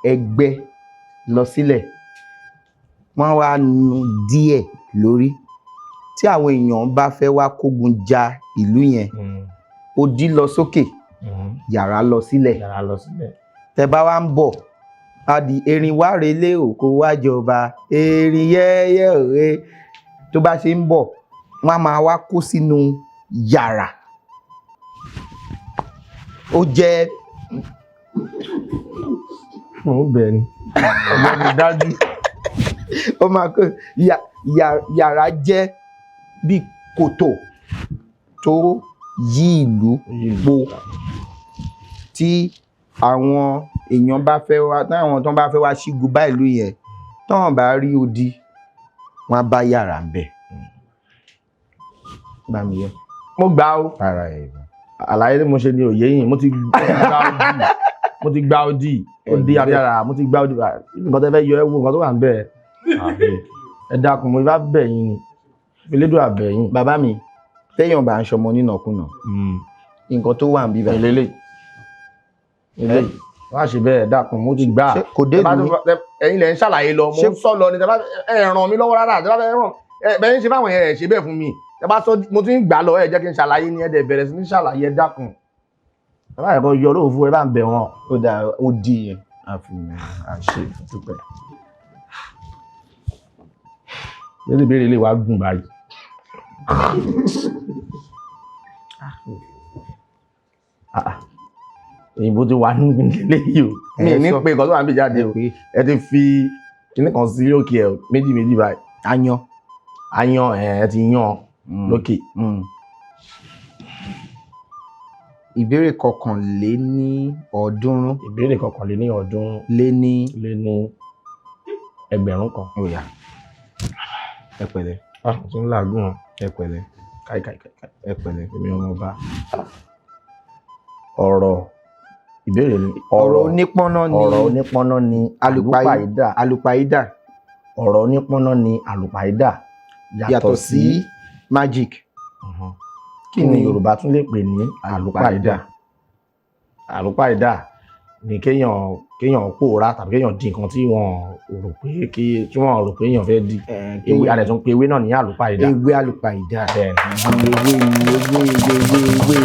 ẹgbẹ́ lọ sílẹ̀, wọ́n wá nu díẹ̀ lórí. Tí àwọn èèyàn bá fẹ́ wá kógun ja ìlú yẹn, odi lọ sókè, yàrá lọ sílẹ̀. Yàrá lọ sílẹ̀. Tẹ bá wá ń bọ̀, á di erin wá relé òkò wá jọba erin yẹ́yẹ́ òwe. Tó bá ṣe ń bọ̀, wọ́n á máa wá kó sínú yàrá. Ó jẹ́ Ó bẹ́ẹ̀ ni, ọmọ mi dájú. Ó máa kó yàrá jẹ́ bí kòtò tó yí ìlú po. Tí àwọn èèyàn bá fẹ́ wá, táwọn tó bá fẹ́ wá ṣígun bá ìlú yẹn, tọ́wọ́n bá rí odi. Wọ́n á bá yàrá ń bẹ̀. Bá mi yọ. Mo gbà ó. Ara ẹ̀. Àlàyé tí mo ṣe ni òye yìí. Mo ti gba odi, mo ti gba odi, odi abiyara, mo ti gba odi. Nǹkan tẹ́ fẹ́ yọ, ẹ wo nǹkan tó wà ń bẹ̀. Ẹ dákun, mo bá bẹ̀ yín ni, Elédùà bẹ̀ yín. Bàbá mi, téèyàn bá ń ṣọmọ nínàkúnà, nǹkan tó wà ń bíbá. Ìlélẹ̀ ilé wọ́n á ṣe bẹ́ẹ̀. Ẹ dákun, mo ti gbà. Ṣé kò dé Tẹ́ bá ìlú tún ẹ̀yin lẹ̀ ń ṣàlàyé lọ, mo ń sọ lọ ni. Tẹ́ bá ẹ ràn mí lọ́wọ́ rárá, tẹ́ bá fẹ́ ràn ẹ bẹ́ẹ̀ ń ṣe fáwọn yẹn, ẹ ṣe bẹ́ẹ̀ fún mi. Tẹ́ bá sọ mo ti ń gbà lọ, ẹ jẹ́ kí n ṣàlàyé ni. Ẹ dẹ̀ bẹ̀rẹ̀ sí ní ṣàlàyé. Ẹ dákun, ẹ bá yẹ kó yọ lóòfù, ẹ bá ń bẹ̀ wọ́n. Ó dáa, ó di yẹn. Àfihàn àṣẹ dúpẹ́. Lórí ìbéèrè lè wá gùn báyìí. Ah, ah. Òyìnbó ti wà nínú ilé yìí o. Mi Ẹ ní sọ. pé nǹkan tó wà níbi jáde o. Ẹ ti fi kinní kan sí òkè ẹ méjì méjì báyìí. Ayan. Ayan, ẹ ti yan lókè. Ìbéèrè 301. Ìbéèrè 301 lé ní lé ní 1,000. Ó yá. Ẹ pẹ̀lẹ́. Ah, mo ti ń làágùn o. Ẹ pẹ̀lẹ́. Káì káì káì káì. Ẹ pẹ̀lẹ́. Èmi ọmọ ọba. Ọ̀rọ̀ ìbéèrè ni. Ọ̀rọ̀ onípọ́nná ni Ọ̀rọ̀ onípọ́nná ni àlùpàídà. Àlùpàídà. Ọ̀rọ̀ onípọ́nná ni àlùpàídà. Yàtọ̀ sí magic. Kí ni Yorùbá tún lè pè ní àlùpàídà? Àlùpàídà ni kéèyàn pòórá tàbí kéèyàn di nǹkan tí wọ́n rò pé kí tí wọ́n rò pé èèyàn fẹ́ di. Ewé alẹ̀ tún pé ewé náà ní àlùpàídà. Ewé àlùpàídà. Bẹ́ẹ̀ ni. Ewé ni ewé, ewé, ewé,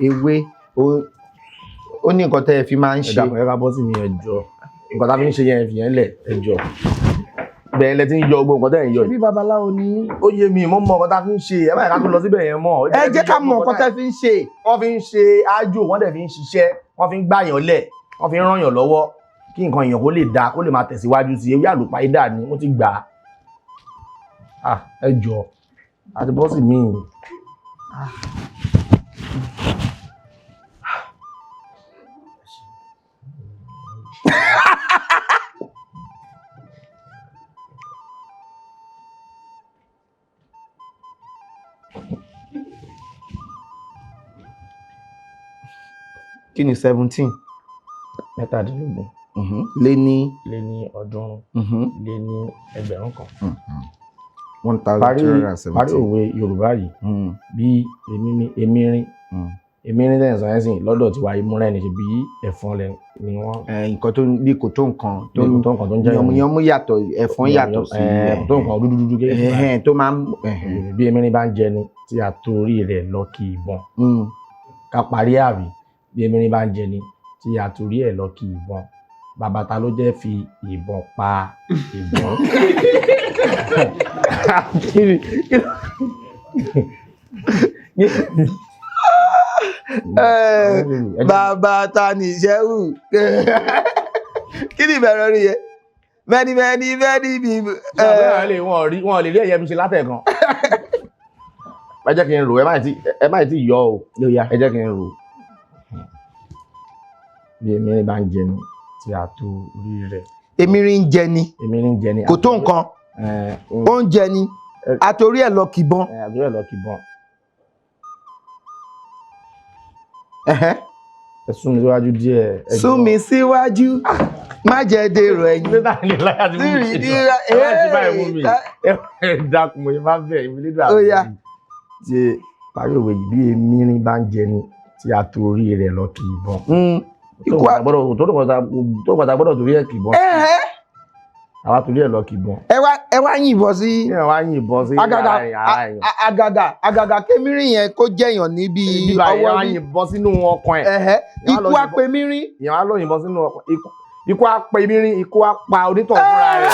ewé, ewé, ó ní nǹkan tẹ́ ẹ fi máa ń Ẹ ṣe. dákun, ẹ ká bọ́ sí mi, ẹ jọ̀ọ́. Nǹkan tá a fi ń ṣe yẹn, fi yẹn lẹ̀, ẹ jọ̀ọ́. Bẹ́ẹ̀ lẹ ti ń yọ gbogbo nǹkan tẹ́ ẹ̀ ń yọ yìí. Ṣebí babaláwo ni yín? Ó yé mi, mo mọ nǹkan tá a fi ń ṣe. Ẹ má yẹ ká tún lọ síbẹ̀ yẹn mọ́. Ẹ jẹ́ ká mọ nǹkan tẹ́ fi ń ṣe. Wọ́n fi ń ṣe ájò, wọ́n dẹ̀ fi ń ṣiṣẹ́, wọ́n fi ń gbàyàn lẹ̀, wọ́n fi ń ràn yàn lọ́wọ́ kí nǹkan èèyàn kó lè dáa, kó lè máa tẹ̀síwájú sí. Ewé àlùpàídà ni, mo ti gbà á. Ah, ẹ jọ̀ọ́, àti bọ́sì mi. Ah. Kí ni 17? 17. Lé ní Lé ní 300 lé ní 1,000. One thousand Parí two hundred and parí seventeen. òwe Yorùbá yìí bí emirin emirin tẹ̀ ń sọ yẹn sìn lọ́dọ̀ tiwa, imúrẹ́ ni, ṣe bí ẹ̀fọn lẹ ni wọ́n. Nǹkan tó bí kò tó nǹkan tó Bí kò tó nǹkan tó ń jẹ́ yànmùyánmú yàtọ̀, ẹ̀fọn yàtọ̀ sí Ẹ̀, tó nǹkan dúdú dúdú kékeré. Tó máa ń ẹ̀hẹ́n. Bí emirin bá ń jẹni tí a torí rẹ̀ lọ kí ìbọn. Ká parí àbí bí emirin bá ń jẹni tí a torí ẹ̀ lọ kí ìbọn, bàbá ta ló jẹ́ fi ìbọn pa ìbọn? Kí ni? Bàbá ta ni ìṣẹ́wù? Kí ni ìbẹ̀rẹ̀ orí yẹn? Many many many people. Ṣé lè wọn lè rí ẹ̀yẹ mi ṣe látẹ̀kan? Ẹ jẹ́ kí n rò, ẹ má tí yọ o. Ẹ jẹ́ kí n rò. Bí emirin bá ń jẹni tí a torí rẹ̀. Emirin ń jẹni. Emirin ń jẹni. Kò tó nǹkan. Ó ń jẹni, àtòrí ẹ̀ lọ kìbọn. Àtòrí ẹ̀ lọ kìbọn. Ẹ̀hẹ́n. Ẹ sún mi síwájú díẹ̀, ẹ Sún mi síwájú, má jẹ́ dèrò ẹ̀yìn. Nígbà tí láyà tí mo Sírì ṣe dírà ẹ má ṣe báyìí mú mi. Ẹ dákun, mo bá bẹ̀ ìwé nígbà Ó yá. tí parí òwe yìí: bí emirin bá ń jẹni tí a torí rẹ̀ lọ kì í bọ́n. Ikú Tó kọ̀tà gbọ́dọ̀ torí ẹ̀ kì í bọ́n. Ẹ̀hẹ́. Àwa torí ẹ̀ lọ kì í bọ́n. Ẹ wá yìnbọn sí. Kí ẹ wá yìnbọn sí Àgàgà ara èèyàn. Àgàgà kémírìn yẹn kó jẹyàn níbi Bíbá ọwọ́ èèyàn wá bí. yìnbọn sínú ọkàn ẹ̀. Ẹ̀hẹ́. Èèyàn á lọ Ikú yìnbọn. apẹ̀mírín. Èèyàn á lọ yìnbọn sínú ọkàn. Ikú á pa emirin, ikú á pa onítọ̀ fúnra rẹ̀.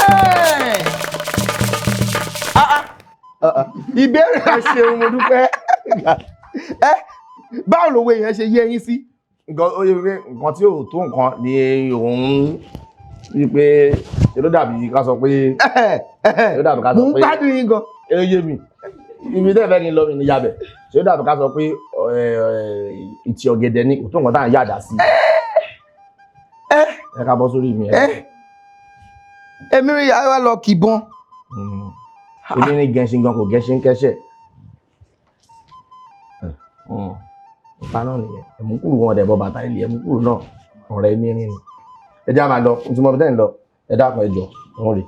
Ah, ah. Ìbéèrè. Ẹ ṣeun, mo dúpẹ́. Ẹ báwo lòwe yẹn ṣe yé yín sí? Nǹkan ó yẹ pé nǹkan tí ò tó nǹkan ni òun wípé ṣe ló dàbí ká sọ pé ṣe ló dàbí ká Mò sọ ń pé gbádùn yín gan. Ẹ yé mi, ibi tẹ́ ẹ fẹ́ kí n lọ mi ní yabẹ̀. Ṣe ló dàbí ká sọ pé ìtì ọ̀gẹ̀dẹ̀ ni, kò tó nǹkan tá à ń yàdá sí. Ẹ ká bọ́ sórí mi. Ẹ emirin yà wá lọ kìbọn. Onírin gẹṣin gan kò gẹṣin kẹ́sẹ̀. Ìpa náà nìyẹn. Ẹ̀múkúrú wọn dẹ̀ bọ bàtà ilé ẹ̀múkúrú náà ọ̀rẹ́ nírin ni. Ẹ já máa lọ, mo ti mọ bí tẹ́ ń lọ. Ẹ dákun ẹ jọ̀ọ́, òun rè.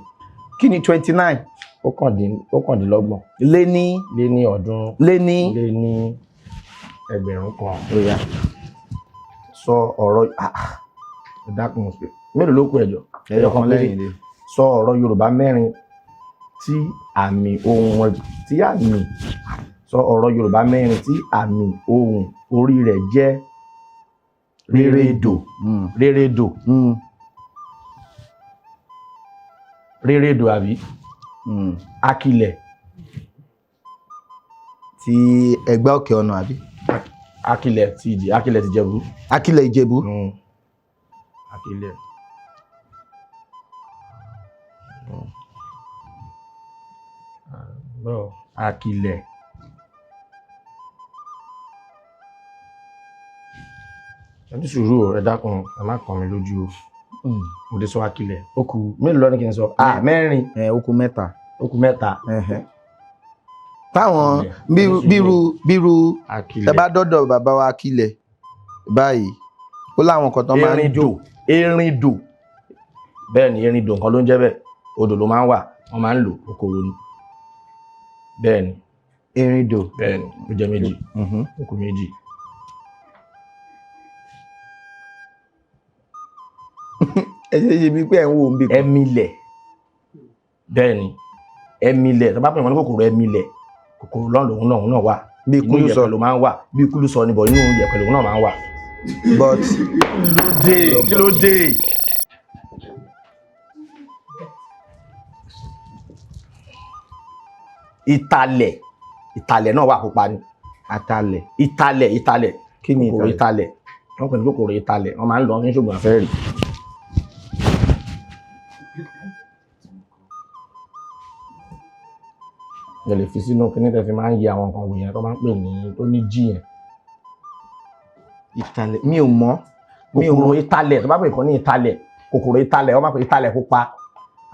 Kí ni 29? 29 Lé ní. Lé ní ọ̀ọ́dúnrún. Lé ní. Lé ní 1,000. Ó yá. Sọ ọ̀rọ̀ ẹ dákun, mélòó ló kù ẹ jọ̀ọ́? Ẹyọ kan lẹ́yìn ni. Sọ ọ̀rọ̀ Yorùbá mẹ́rin tí àmì ohùn tí àmì sọ ọ̀rọ̀ Yorùbá mẹ́rin tí àmì ohùn orí rẹ̀ jẹ́ rérédò. Rérédò. Rérédò àbí? Akilẹ̀. Ti Ẹ̀gbá Òkè Ọ̀nà àbí? Akilẹ̀ ti ìdí Akilẹ̀ ti Ìjẹ̀bú. Akilẹ̀ Ìjẹ̀bú. Akilẹ̀. Akilẹ̀. Ẹ ní sùúrù o, ẹ dákun, ẹ má kàn mí lójú o. Mo ti sọ Akilẹ̀. Ó kù mélòó lọ ní kí n sọ? Mẹ́rin. Ó kù mẹ́ta. Ó kù mẹ́ta. Táwọn bírú bírú Akilẹ̀. Ẹ bá dọ́dọ̀ bàbá wa Akilẹ̀ báyìí, ó láwọn kan tó máa ń jó. Erindò. Bẹ́ẹ̀ ni, erindò nǹkan ló ń jẹ́ bẹ́ẹ̀. Odò ló máa ń wà, wọ́n máa ń lò kòkòrò ni. Bẹ́ẹ̀ ni. Erindò. Bẹ́ẹ̀ ni, ó jẹ́ méjì. Ó kù méjì. Ẹ ṣe ṣe bíi pé ẹ̀ ń wo òun bí kan. Ẹmilẹ̀. Bẹ́ẹ̀ ni, ẹmilẹ̀ tó bá pè wọ́n ní kòkòrò ẹmilẹ̀, kòkòrò lọ́n lòun náà òun náà wà. Bí Inú kúlù sọ. ìyẹ̀pẹ̀ ló máa ń wà. Bí kúlù sọ ni bọ̀ inú ìyẹ̀pẹ̀ lòun náà máa ń wà. But Kí ló dé? Ìtàlẹ̀. Ìtàlẹ̀ náà wà pupa ni. Àtàlẹ̀. Ìtàlẹ̀ ìtàlẹ̀. Kí ni Kòkòrò ìtàlẹ̀? ìtàlẹ̀. Wọ́n pè ní kòkòrò ìtàlẹ̀. Wọ́n máa ń lọ ní ṣògùn àfẹ́rì. Ẹ lè fi sínú kíní tẹ́ fi máa ń yẹ àwọn nǹkan wò yẹn tó máa ń pè ní tó ní jí yẹn. Ìtàlẹ̀ mi ò mọ̀. Mi ò Kòkòrò mọ̀. ìtàlẹ̀ tó bá pè kàn ní ìtàlẹ̀, kòkòrò ìtàlẹ̀ wọ́n máa pè ìtàlẹ̀ pupa.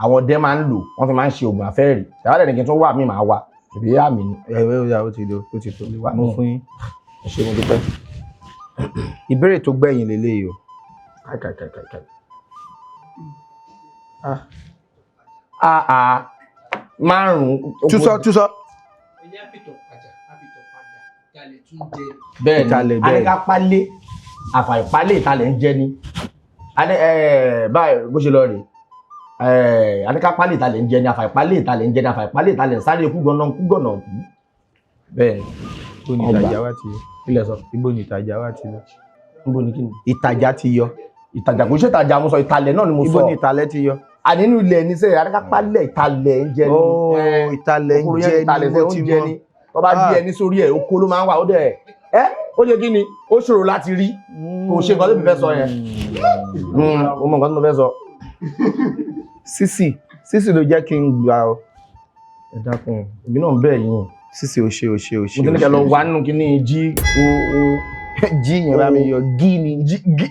Àwọn ọdẹ máa ń lò, wọ́n fi máa ń ṣe ògùn àfẹ́rì. Ìyàwó dẹ̀ ní kí n tún wà mí màá wà. Ìbí àmì ni. Ẹ ẹ ó ti tó, ó ti tó. Mo fún yín. Ẹ ṣé mo dúpẹ́. Ìbéèrè tó gbẹ̀yìn leléyìí o. Káì. Ah. Márùn-ún. Túsọ túsọ. Ẹ̀yin àpìtọ̀ pàjà àpìtọ̀ padà ìtàlẹ̀ tún jẹ. Bẹ́ẹ̀ ni, Ìtàlẹ̀ bẹ́ẹ̀. Anìká pálé, àfàìpálé ìtàlẹ̀ ń jẹ ni. Báyìí bó ṣe lọ rèé. Anìká pálé ìtàlẹ̀ ń jẹ ni, àfàìpálé ìtàlẹ̀ ń jẹ ni, àfàìpálé ìtàlẹ̀ ń sáré kú gànà kú gànà kú. Bẹ́ẹ̀ ni. Ibo ni ìtajà wa ti yọ? Ilẹ̀ sọ. Ibo ni ìtajà wa ti lọ? Níbo ni kí ni? Ìtajà ti yọ. Ìtajà kò ṣe ìtajà mo sọ, ìtàlẹ̀ náà ni mo sọ. Ibo ni ìtàlẹ̀ ti yọ? Àní nínú ilẹ̀ ní sẹ́yìn, anìká pálẹ̀ ìtàlẹ̀ ń jẹ ni. Ooo, ìtàlẹ̀ ń Kòkòrò jẹ yẹn ìtàlẹ̀ ni mo sẹ́ ti oúnjẹ mọ̀. ni. Tó bá gbé ẹni sórí ẹ̀, oko ló máa ń wà, ó dẹ̀ ẹ́ ó ṣe kí ni? Ó ṣòro láti rí. Kò ṣe nǹkan tó fi fẹ́ sọ yẹn. Mo mọ nǹkan tó fẹ́ sọ. Sísì sísì ló jẹ́ kí n gbà ọ́. Ẹ dákun, èmi náà ń bẹ̀ yín. Sísì ò ṣe ò ṣe ò ṣe. Mo ti ní kẹ́ lọ wá nínú kíní jí o o. Jí yẹn bá mi yọ gí ni. Jí gí.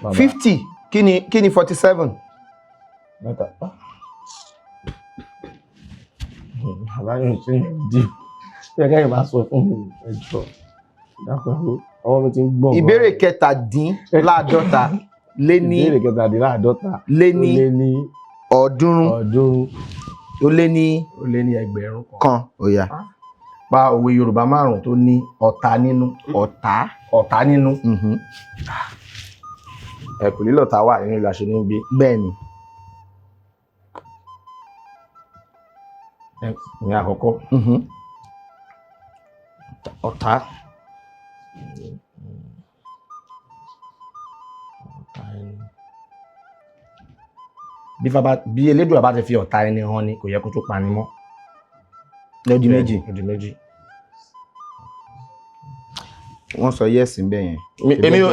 Bàbá. 50 kí ni 47? Mẹ́ta. Bàbá yóò ṣe é di. Ṣé kẹ́yìn bá sọ fún mi ẹ jọ̀ọ́? Dákun, ọwọ́ mi ti ń gbọ̀n. Ìbéèrè 47 lé ní. Ìbéèrè 47. Lé ní Ó lé ní 300. 300. Ó lé ní. Ó lé ní 1,000 kan. Kan. Ó yá. Pa òwe Yorùbá márùn-ún tó ní ọ̀tá nínú. Ọ̀tá. Ọ̀tá nínú. Ẹ̀kùlé lọ̀tá wà nínú ìlú àṣẹ ní gbé. Bẹ́ẹ̀ni. Ní àkọ́kọ́. Ọ̀tá. Ọ̀tá ẹni. Bí Elédùà bá ti fi ọ̀tá ẹni hàn ni kò yẹ kó tó pani mọ́. Lọ́dí méjì. Lọ́dí méjì. Wọ́n sọ yẹ́sì ń bẹ̀ yẹn.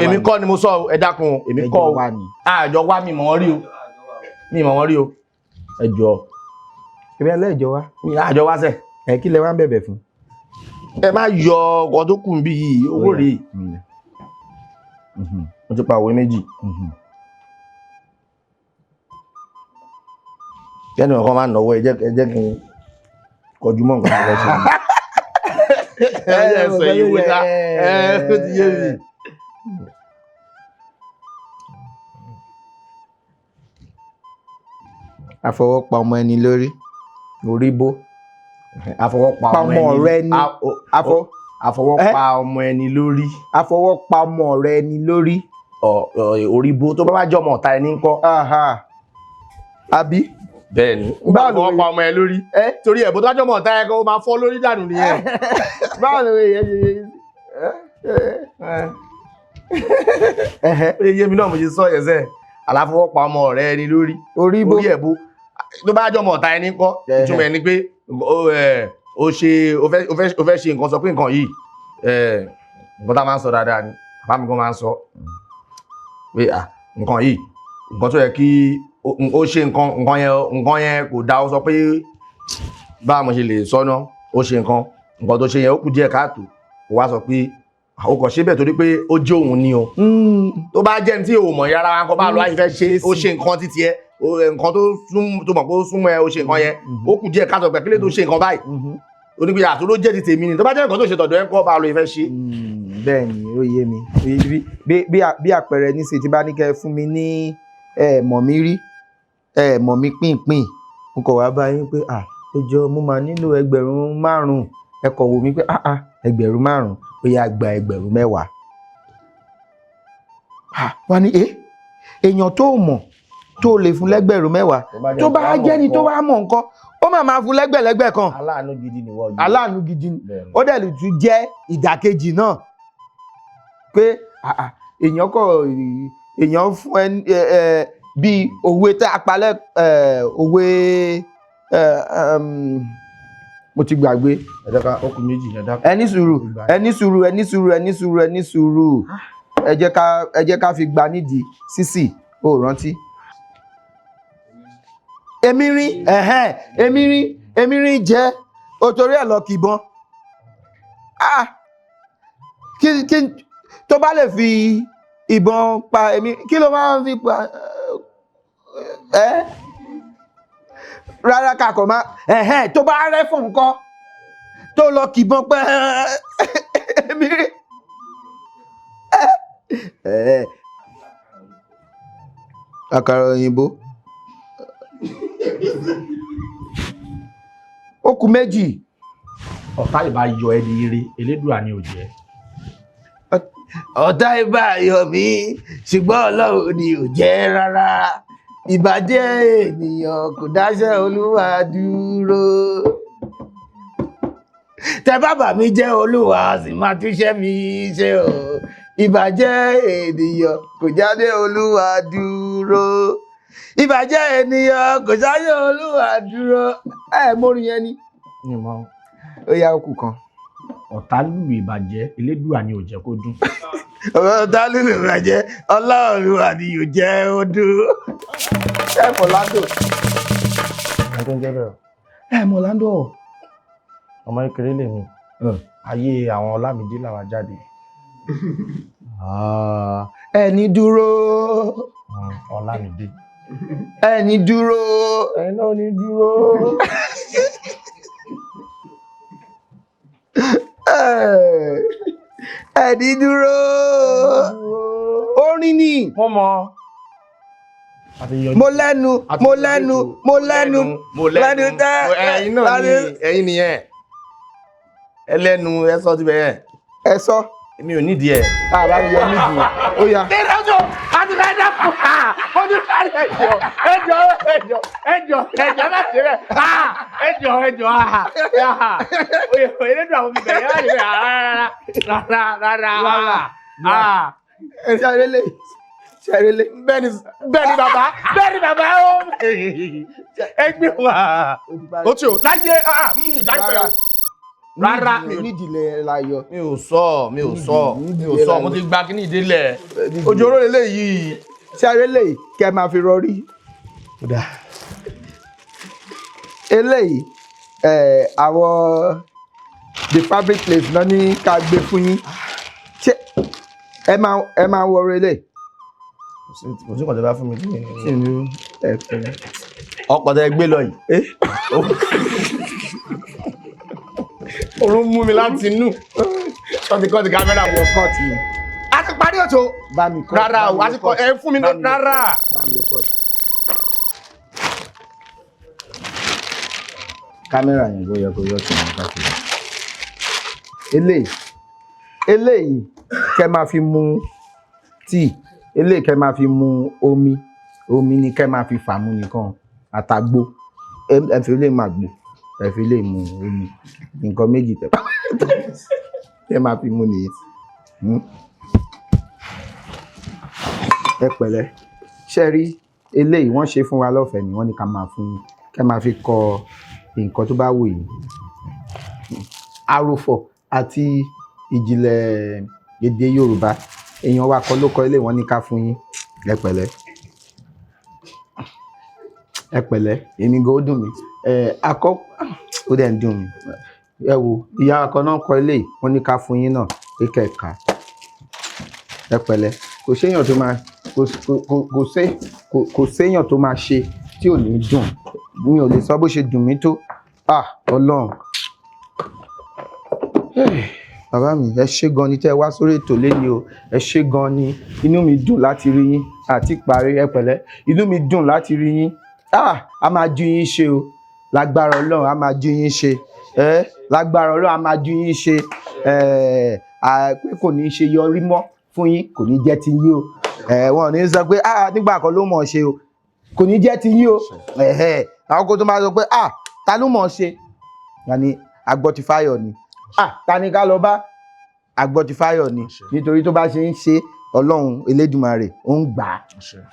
Èmi kọ́ ni mo sọ o, ẹ dákun, èmi kọ́ o. Ẹjọ́ wa ni. Àjọ wá mi mọ̀ wọ́n rí o. Mi mọ̀ wọ́n rí o. Ẹ jọ̀ọ́. Ebi ẹlẹ́jọ́ wa. Àjọ wá sẹ̀. Ẹ kí lẹ wá ń bẹ̀bẹ̀ fún? Ẹ má yọ ọkọ̀ tó kù níbí yìí, owó rèé. Mo ti pa òwe méjì. Kẹ́ni ọ̀kan máa nọ̀wọ́, ẹ jẹ́ kí n kọjú mọ́ nǹkan tó fẹ́ ṣe. Ẹ jẹ́ sọ ìwé ṣá, ẹ ó ti yé mi. Àfọwọ́pa ọmọ ẹni lórí orí bó. Àfọwọ́pa Pa ọmọ rẹ ni. Àfọwọ́pa ọmọ ẹni lórí. Àfọwọ́pa ọmọ rẹ ni lórí. Orí bó, tó bá wá jẹ́ ọmọ ọ̀tá ẹni ńkọ́? Aha. Àbí. Bẹ́ẹ̀ni. Báwo ló Àfọwọ́pa ọmọ ẹ lórí. Ẹ Torí ẹ̀ bó tó bá jẹ́ ọmọ ọ̀tá ẹ kó máa fọ́ lórí dànù nìyẹn. Báwo ló yẹ ṣe ṣe? Ó yẹ yé mi náà, mo ṣe sọ yẹn sẹ́ẹ̀. Àlàfọwọ́pa ọmọ rẹ ẹni lórí. Orí bó. Orí ẹ̀ bó, tó bá jẹ́ ọmọ ọ̀tá ẹni ńkọ́? Ìtumọ̀ ẹni pé ó ẹ ó ṣe ó fẹ́ ṣe nǹkan, sọ pé nǹkan yìí, nǹkan tá a máa ń sọ dáadáa ni, bàbá mi kan máa ń sọ pé à nǹkan yìí, nǹkan tó yẹ kí ó ṣe, nǹkan yẹn kò dáa. Ó sọ pé bá mo ṣe lè sọ náà, ó ṣe nǹkan, nǹkan tó ṣe yẹn ó kù díẹ̀ káàtó, ó wá sọ pé ó kàn ṣe bẹ́ẹ̀ torí pé ó jẹ́ òun ni o. Tó bá jẹ́ ní tí o mọ̀ yàrá wa kọ́, bá lọ àyè fẹ́ ṣe, ó ṣe nǹkan títí ẹ, nǹkan tó sún tó mọ̀ pé ó súnmọ́ ẹ, ó ṣe nǹkan yẹn, ó kù díẹ̀ káàtó pẹ̀ kílẹ̀ tó ṣe nǹkan báyìí, ó ní pé àtúrò jẹ́ ti tèmi ni. Tó bá jẹ́ nǹkan tó ṣe tọ̀dọ̀ ẹ ńkọ́, bá lọ ìfẹ́ ṣe? Bẹ́ẹ̀ ni, ó yé mi. Bí àpẹẹrẹ níṣe tí bá ní kẹ́ fún mi ní ẹ mọ̀ mí rí, ẹ mọ̀ mí pínpín, mo kọ̀ wá bá yín pé à ẹ jọ̀ọ́, mo máa nílò 5,000. Ẹ kọ̀ wò mí pé ah ah, 5,000, ó yá gba 10,000. Ah, wọ́n ní èèyàn tó mọ̀ tó lè fún lẹ́gbẹ̀rún 10, tó bá jẹ́ni tó bá mọ̀ nǹkan, ó máa máa fún lẹ́gbẹ̀lẹ́gbẹ̀ kan. Aláàánú gidi ni wọ́n yìí. Aláàánú gidi ni. Bẹ́ẹ̀ ni. Ó dẹ̀ lè tún jẹ́ ìdàkejì náà pé ah, ah, èèyàn kọ èèyàn fún ẹ ẹ bíi òwe tá a palẹ̀ ẹ òwe ẹ mo ti gbàgbé. Ẹ jẹ́ ká ó kù méjì, ẹ dákun. Ẹ ní sùúrù, ẹ ní sùúrù, ẹ ní sùúrù, ẹ ní sùúrù, ẹ ní sùúrù. Ẹ jẹ́ ká fi gba nídìí sísì ó rántí. Èmi rí ẹ̀hẹ́n, èmi rí jẹ́ o torí ẹ̀ lọ kìbọn. Ah, kí tó bá lè fi ìbọn pa èmi, kí ló máa ń fi pa ẹ rárá kakọ̀ máa ẹ̀hẹ́n tó bá rẹ́ fún nǹkan tó lọ kìbọn pẹ́ èmi rí ẹ àkàrà òyìnbó. Ó kù méjì. Ọ̀tá ìbá yọ ẹni ire, Elédùà ni ò jẹ́. Ọ̀tá ìbá yọ mí, ṣùgbọ́n Ọlọ́run ni ò jẹ́ rárá. Ìbàjẹ́ ènìyàn kò dáṣẹ́ Olúwa dúró. Tẹ bàbá mi jẹ́, Olúwa sì máa túṣẹ́ mi ṣe o. Ìbàjẹ́ ènìyàn kò jáde Olúwa dúró. Ìbàjẹ́ ènìyàn kò jáde Olúwa dúró. Ẹ mórí yẹn ni. Ní mọ́. Ó yá, ó kù kan. Ọ̀tá lùlù ìbàjẹ́, Elédùà ni ò jẹ́ kó dún. Ọ̀tá lùlù ìbàjẹ́, Ọlọ́run ni yóò jẹ́ ó dún. Ẹ mọ̀ Lando. Ẹ tó ń jẹ́ bẹ́ẹ̀. Ẹ mọ̀ Lando. Ọmọ kékeré lèmi, ayé àwọn Ọlámídé làwa jáde. Ẹni dúró. Ọlámídé. Ẹni dúró. Ẹ náà ní dúró. Ẹni dúró. Orin ni. Mo mọ. Mo lẹ́nu, mo lẹ́nu, mo lẹ́nu. Mo lẹ́nu tẹ́. Ẹ̀yin náà ni, ẹ̀yin nìyẹn. Ẹlẹ́nu ẹ sọ ti bẹ̀ yẹn. Ẹ sọ. Èmi ò nídìí ẹ̀. Àbá mi yọ nídìí, ó yá. Ẹjọ́ àti fẹ́ dẹ́kun, ó ní ẹjọ́, ẹjọ́, ẹjọ́, ẹjọ́, ẹjọ́, má ṣe bẹ́ẹ̀, ẹjọ́, ẹjọ́, elédùn àwọn bíbẹ̀ yẹn láti bẹ̀ rárá rárá rárá. Ṣàrẹ́lẹ̀ ṣàrẹ́lẹ̀. Bẹ́ẹ̀ni, bẹ́ẹ̀ni bàbá, bẹ́ẹ̀ni bàbá, ó ẹgbẹ́ wa ó tí o láyé mi ò dágbẹ́ o rárá. Mi ò nídìí lẹ la yọ. Mi ò sọ, mi ò sọ, mi ò sọ, mo ti gba kíní ìdílẹ̀ ojú oró lélẹ́yìí. Ṣàrẹ́lẹ̀ kẹ́ máa fi rọrí. Eléyìí àwọn The Fabric Place náà ní ká gbé fún yín. Ṣé ẹ máa wọ orí ilé? Kò sí nǹkan tó bá fún mi. Ṣé ní ẹ pẹ̀lẹ́? Ọkọ̀ tẹ gbé lọ yìí. Orun mú mi láti inú. Tọ́tí kọ́ ti kámẹ́rà Wọ kọ́ọ̀tì yẹn. A ti parí ètò. Bá mi kọ́. Rárá o, a ti kọ ẹ fún mi rárá. Bá mi yọ kọ́ọ̀tì. Kámẹ́rà yẹn ló yẹ kó yọ tìǹbù káàkiri. Eléyìí kẹ́ máa fi mu tíì, eléyìí kẹ́ máa fi mu omi, omi ni kẹ́ máa fi fà mu nìkan àtàgbo. Ẹ fi lè máa gbò, ẹ fi lè mu omi. Nǹkan méjì tẹ máa fi mu nìyẹn. Ẹ pẹ̀lẹ́. Ṣé rí eléyìí, wọ́n ṣe fún wa lọ́fẹ̀ẹ́ ni, wọ́n ní ká máa fún yín kẹ́ máa fi kọ nǹkan tó bá wù yín. Àròfọ̀ àti ìjìnlẹ̀ èdè Yorùbá, èèyàn wa kan ló kọ eléyìí, wọ́n ní ká fún yín. Ẹ pẹ̀lẹ́. Ẹ pẹ̀lẹ́, èmi gan ó dùn mí. Ẹ akọ ó dẹ̀ ń dùn mí. Ẹ wo, ìyá wa kan náà kọ eléyìí, wọ́n ní ká fún yín náà pé kẹ́ ẹ kà á. Ẹ pẹ̀lẹ́. Kò séèyàn tó máa kò kò kò sé kò kò séèyàn tó máa ṣe tí ò ní dùn. Mi ò lè sọ bó ṣe dùn mí tó. Ah, Ọlọ́run. Bàbá mi, ẹ ṣé gan ni tẹ́ ẹ wá sórí ètò léni o. Ẹ ṣé gan ni, inú mi dùn láti rí yín. Àti parí, ẹ pẹ̀lẹ́. Inú mi dùn láti rí yín. Ah, a máa ju yín ṣe o. Lágbára Ọlọ́run, a máa ju yín ṣe. Ẹ lágbára Ọlọ́run, a máa ju yín ṣe. Ẹ pé kò ní í ṣe yọrí mọ́ fún yín, kò ní jẹ́ ti yín o. Ẹ wọn ò ní sọ pé ah, nígbà kan ló mọ̀ ọ́ ṣe o. Kò ní jẹ́ ti yín o. Ẹ̀hẹ̀, àwọn kó tó máa sọ pé ah, ta ló mọ̀ ọ́ ṣe? Yàní Agbọ́tifáyọ̀ ni. Ah, ta ni ká lọ bá? Agbọ́tifáyọ̀ ni. Nítorí tó bá ṣe ń ṣe, Ọlọ́run Elédùmarè ó ń gbà á.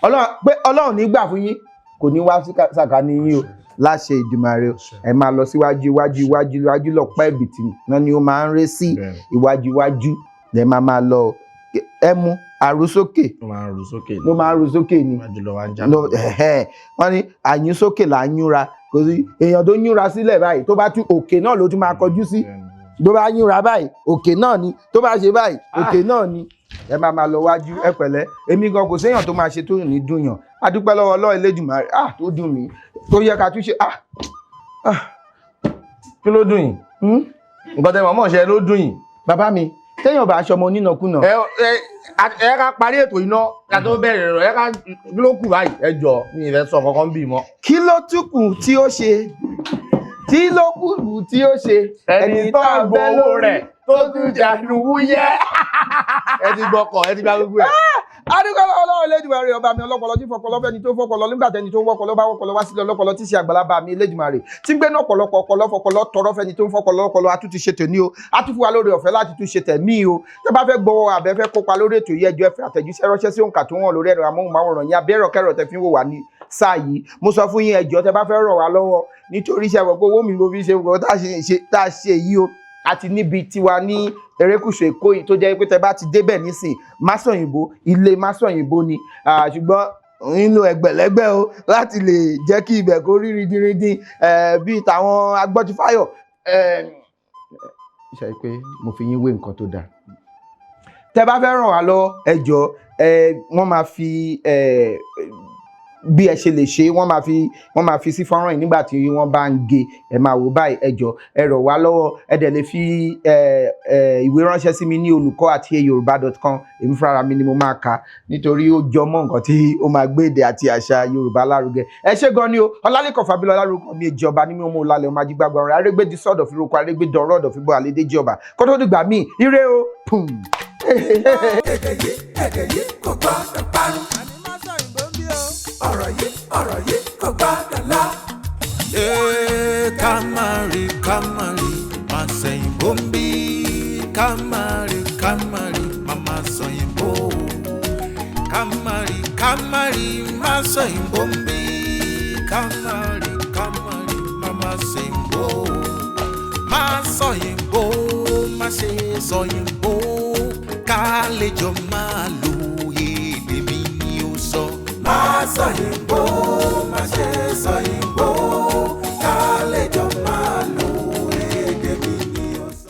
Ọlọ́run pé Ọlọ́run ní gbà fún yín, kò ní wá sí sàkání yín o. Láṣẹ Ìdùmarè o. Ẹ máa lọ síwájú, iwájú, iwájú, iwájú lọ̀pá ẹ̀bìtì náà ni ó máa ń ré sí. Iwájú, iwájú lẹ máa máa lọ o. Ẹ mú àrùsókè. Ló máa ń ru sókè. Ló máa ń ru sókè ni. Iwájú lọ wá ń já. Ẹ̀hẹ́, wọ́n ní àyín sókè là ń yúnra. Kò sí èèyàn tó yúnra sílẹ̀ báyìí, tó bá tún òkè náà ló tún máa kọjú sí. Tó bá yúnra báyìí, òkè náà ni. Tó bá ṣe báyìí, òkè náà ni. Ẹ máa máa lọ wájú. Ẹ pẹ̀lẹ́. Èmi gan, kò séèyàn tó máa ṣe tó ní dùn yàn. A dúpẹ́ lọ́wọ́ Ọlọ́run Elédùmarè. Ah, tó dùn mí tó yẹ ká tún ṣe. Ah, ah. Kí ló dùn yìí? Nǹkan tẹ mọ̀mọ́ ṣe ló dùn yìí. Bàbá mi, téèyàn bá aṣọ ọmọ onínàkúnà. Ẹ ẹ ẹ ká parí ètò iná ká tó bẹ̀rẹ̀ rẹ̀. Ẹ ká kí ló kù báyìí? Ẹ jọ, mi ì fẹ́ sọ kankan bì mọ́. Kí ló tún kù tí ó ṣe? Tí ló kù tí ó ṣe? Ẹni tó ń gbowó rẹ̀ tó tún jàdù wúyẹ́. Ẹ ti gbọ́kọ̀, ẹ ti gba gbogbo ẹ̀. Adúgbò Ọlọ́run Elédùmarè, ọba mi ọlọ́pọlọ tí fọpọlọ fẹ́ni tó fọpọlọ nígbà tẹni tó wọpọlọ bá wọpọlọ wá sílẹ̀, ọlọ́pọlọ tí ṣe àgbàlagbà mi Elédùmarè tí ń gbé náà ọ̀pọ̀lọpọ̀ ọpọlọ fọpọlọ tọrọ fẹ́ni tó ń fọpọlọ ọpọlọ. Àtúntì ṣe tèmi o, àtúnfún wa lórí ọ̀fẹ́ láti tún ṣe tẹ̀mí o. Tẹ́ bá fẹ́ gbọ́ àbẹ́ fẹ́ kópa lórí ètò yìí, ẹjọ́ ẹ fi àtẹ̀jíṣẹ́ ránṣẹ́ sí òǹkà tó wọ̀n lórí ẹ̀rọ amóhùnmáwòrán yín abẹ́rọ̀ kẹ́rọ̀ tẹ́ fi ń wò wá ní sáà yìí. Mo sọ fún yín, ẹjọ́ tẹ́ bá fẹ́ ràn wá lọ́wọ́, nítorí iṣẹ́ wọ̀ pé owó mi mo fi ṣe gbogbo tá a ṣe yìí o. Àti níbi tiwa ní erékùṣù Èkó yìí tó jẹ́ pé tẹ́ bá ti débẹ̀ nísìn, Másọ̀yìnbó, ilé Másọ̀yìnbó ni. Ṣùgbọ́n ń lo ẹgbẹ̀lẹ́gbẹ̀ o láti lè jẹ́ kí ibẹ̀ kó rí ridinridin bíi tàwọn Agbọ́tifáyọ̀. Ṣe pé mo fi yín wé nǹkan tó dáa. Tẹ́ bá fẹ́ ràn wá lọ́wọ́, ẹ jọ̀ọ́, wọ́n máa fi bí ẹ ṣe lè ṣe, wọ́n máa fi sí fọ́nrán yìí nígbà tí wọ́n bá ń gé. Ẹ máa wò báyìí. Ẹ jọ̀ọ́, ẹ ràn wá lọ́wọ́. Ẹ dẹ̀ lè fi ìwé ránṣẹ́ sí mi ní olùkọ́@yorùbá.com. Èmi fúnra mi ni mo máa kà, nítorí ó jọ mọ́ nǹkan tí ó máa gbé èdè àti àṣà Yorùbá lárugẹ. Ẹ ṣé gan ni o. Ọlálẹ́kọ̀ Fábílọ́lá lórúkọ mi. Èjì ọba ní mi, ọmọ òlàlẹ̀ ọmọ ajígbàgbà ọ̀rẹ́ arégbèdì sọ̀dọ̀ fi roko arégbèdọ̀rọ̀ ọ̀dọ̀ fi bọ́ àlédèjì ọba kó tó dìgbà míì. Ire o. Pum. Èdè yìí, èdè yìí kò gbọ́dọ̀ parun. Ọ̀rọ̀ yìí, ọ̀rọ̀ yìí kò gbọ́dọ̀ lọ. Ee, ká má rí, ká má rí, má sẹ̀yìnbó ń bí. Ká má rí, ká má rí, má má sọ̀yìnbó. Ká má rí, ká má rí, má sọ̀yìnbó ń bí. Ká má rí, ká má rí, má má sẹ̀yìnbó. Má sọ̀yìnbó, má ṣe sọ̀yìnbó. Ká lè jọ máa lo èdè mi ni ó sọ. Má sọ̀yìnbó, má ṣe sọ̀yìnbó.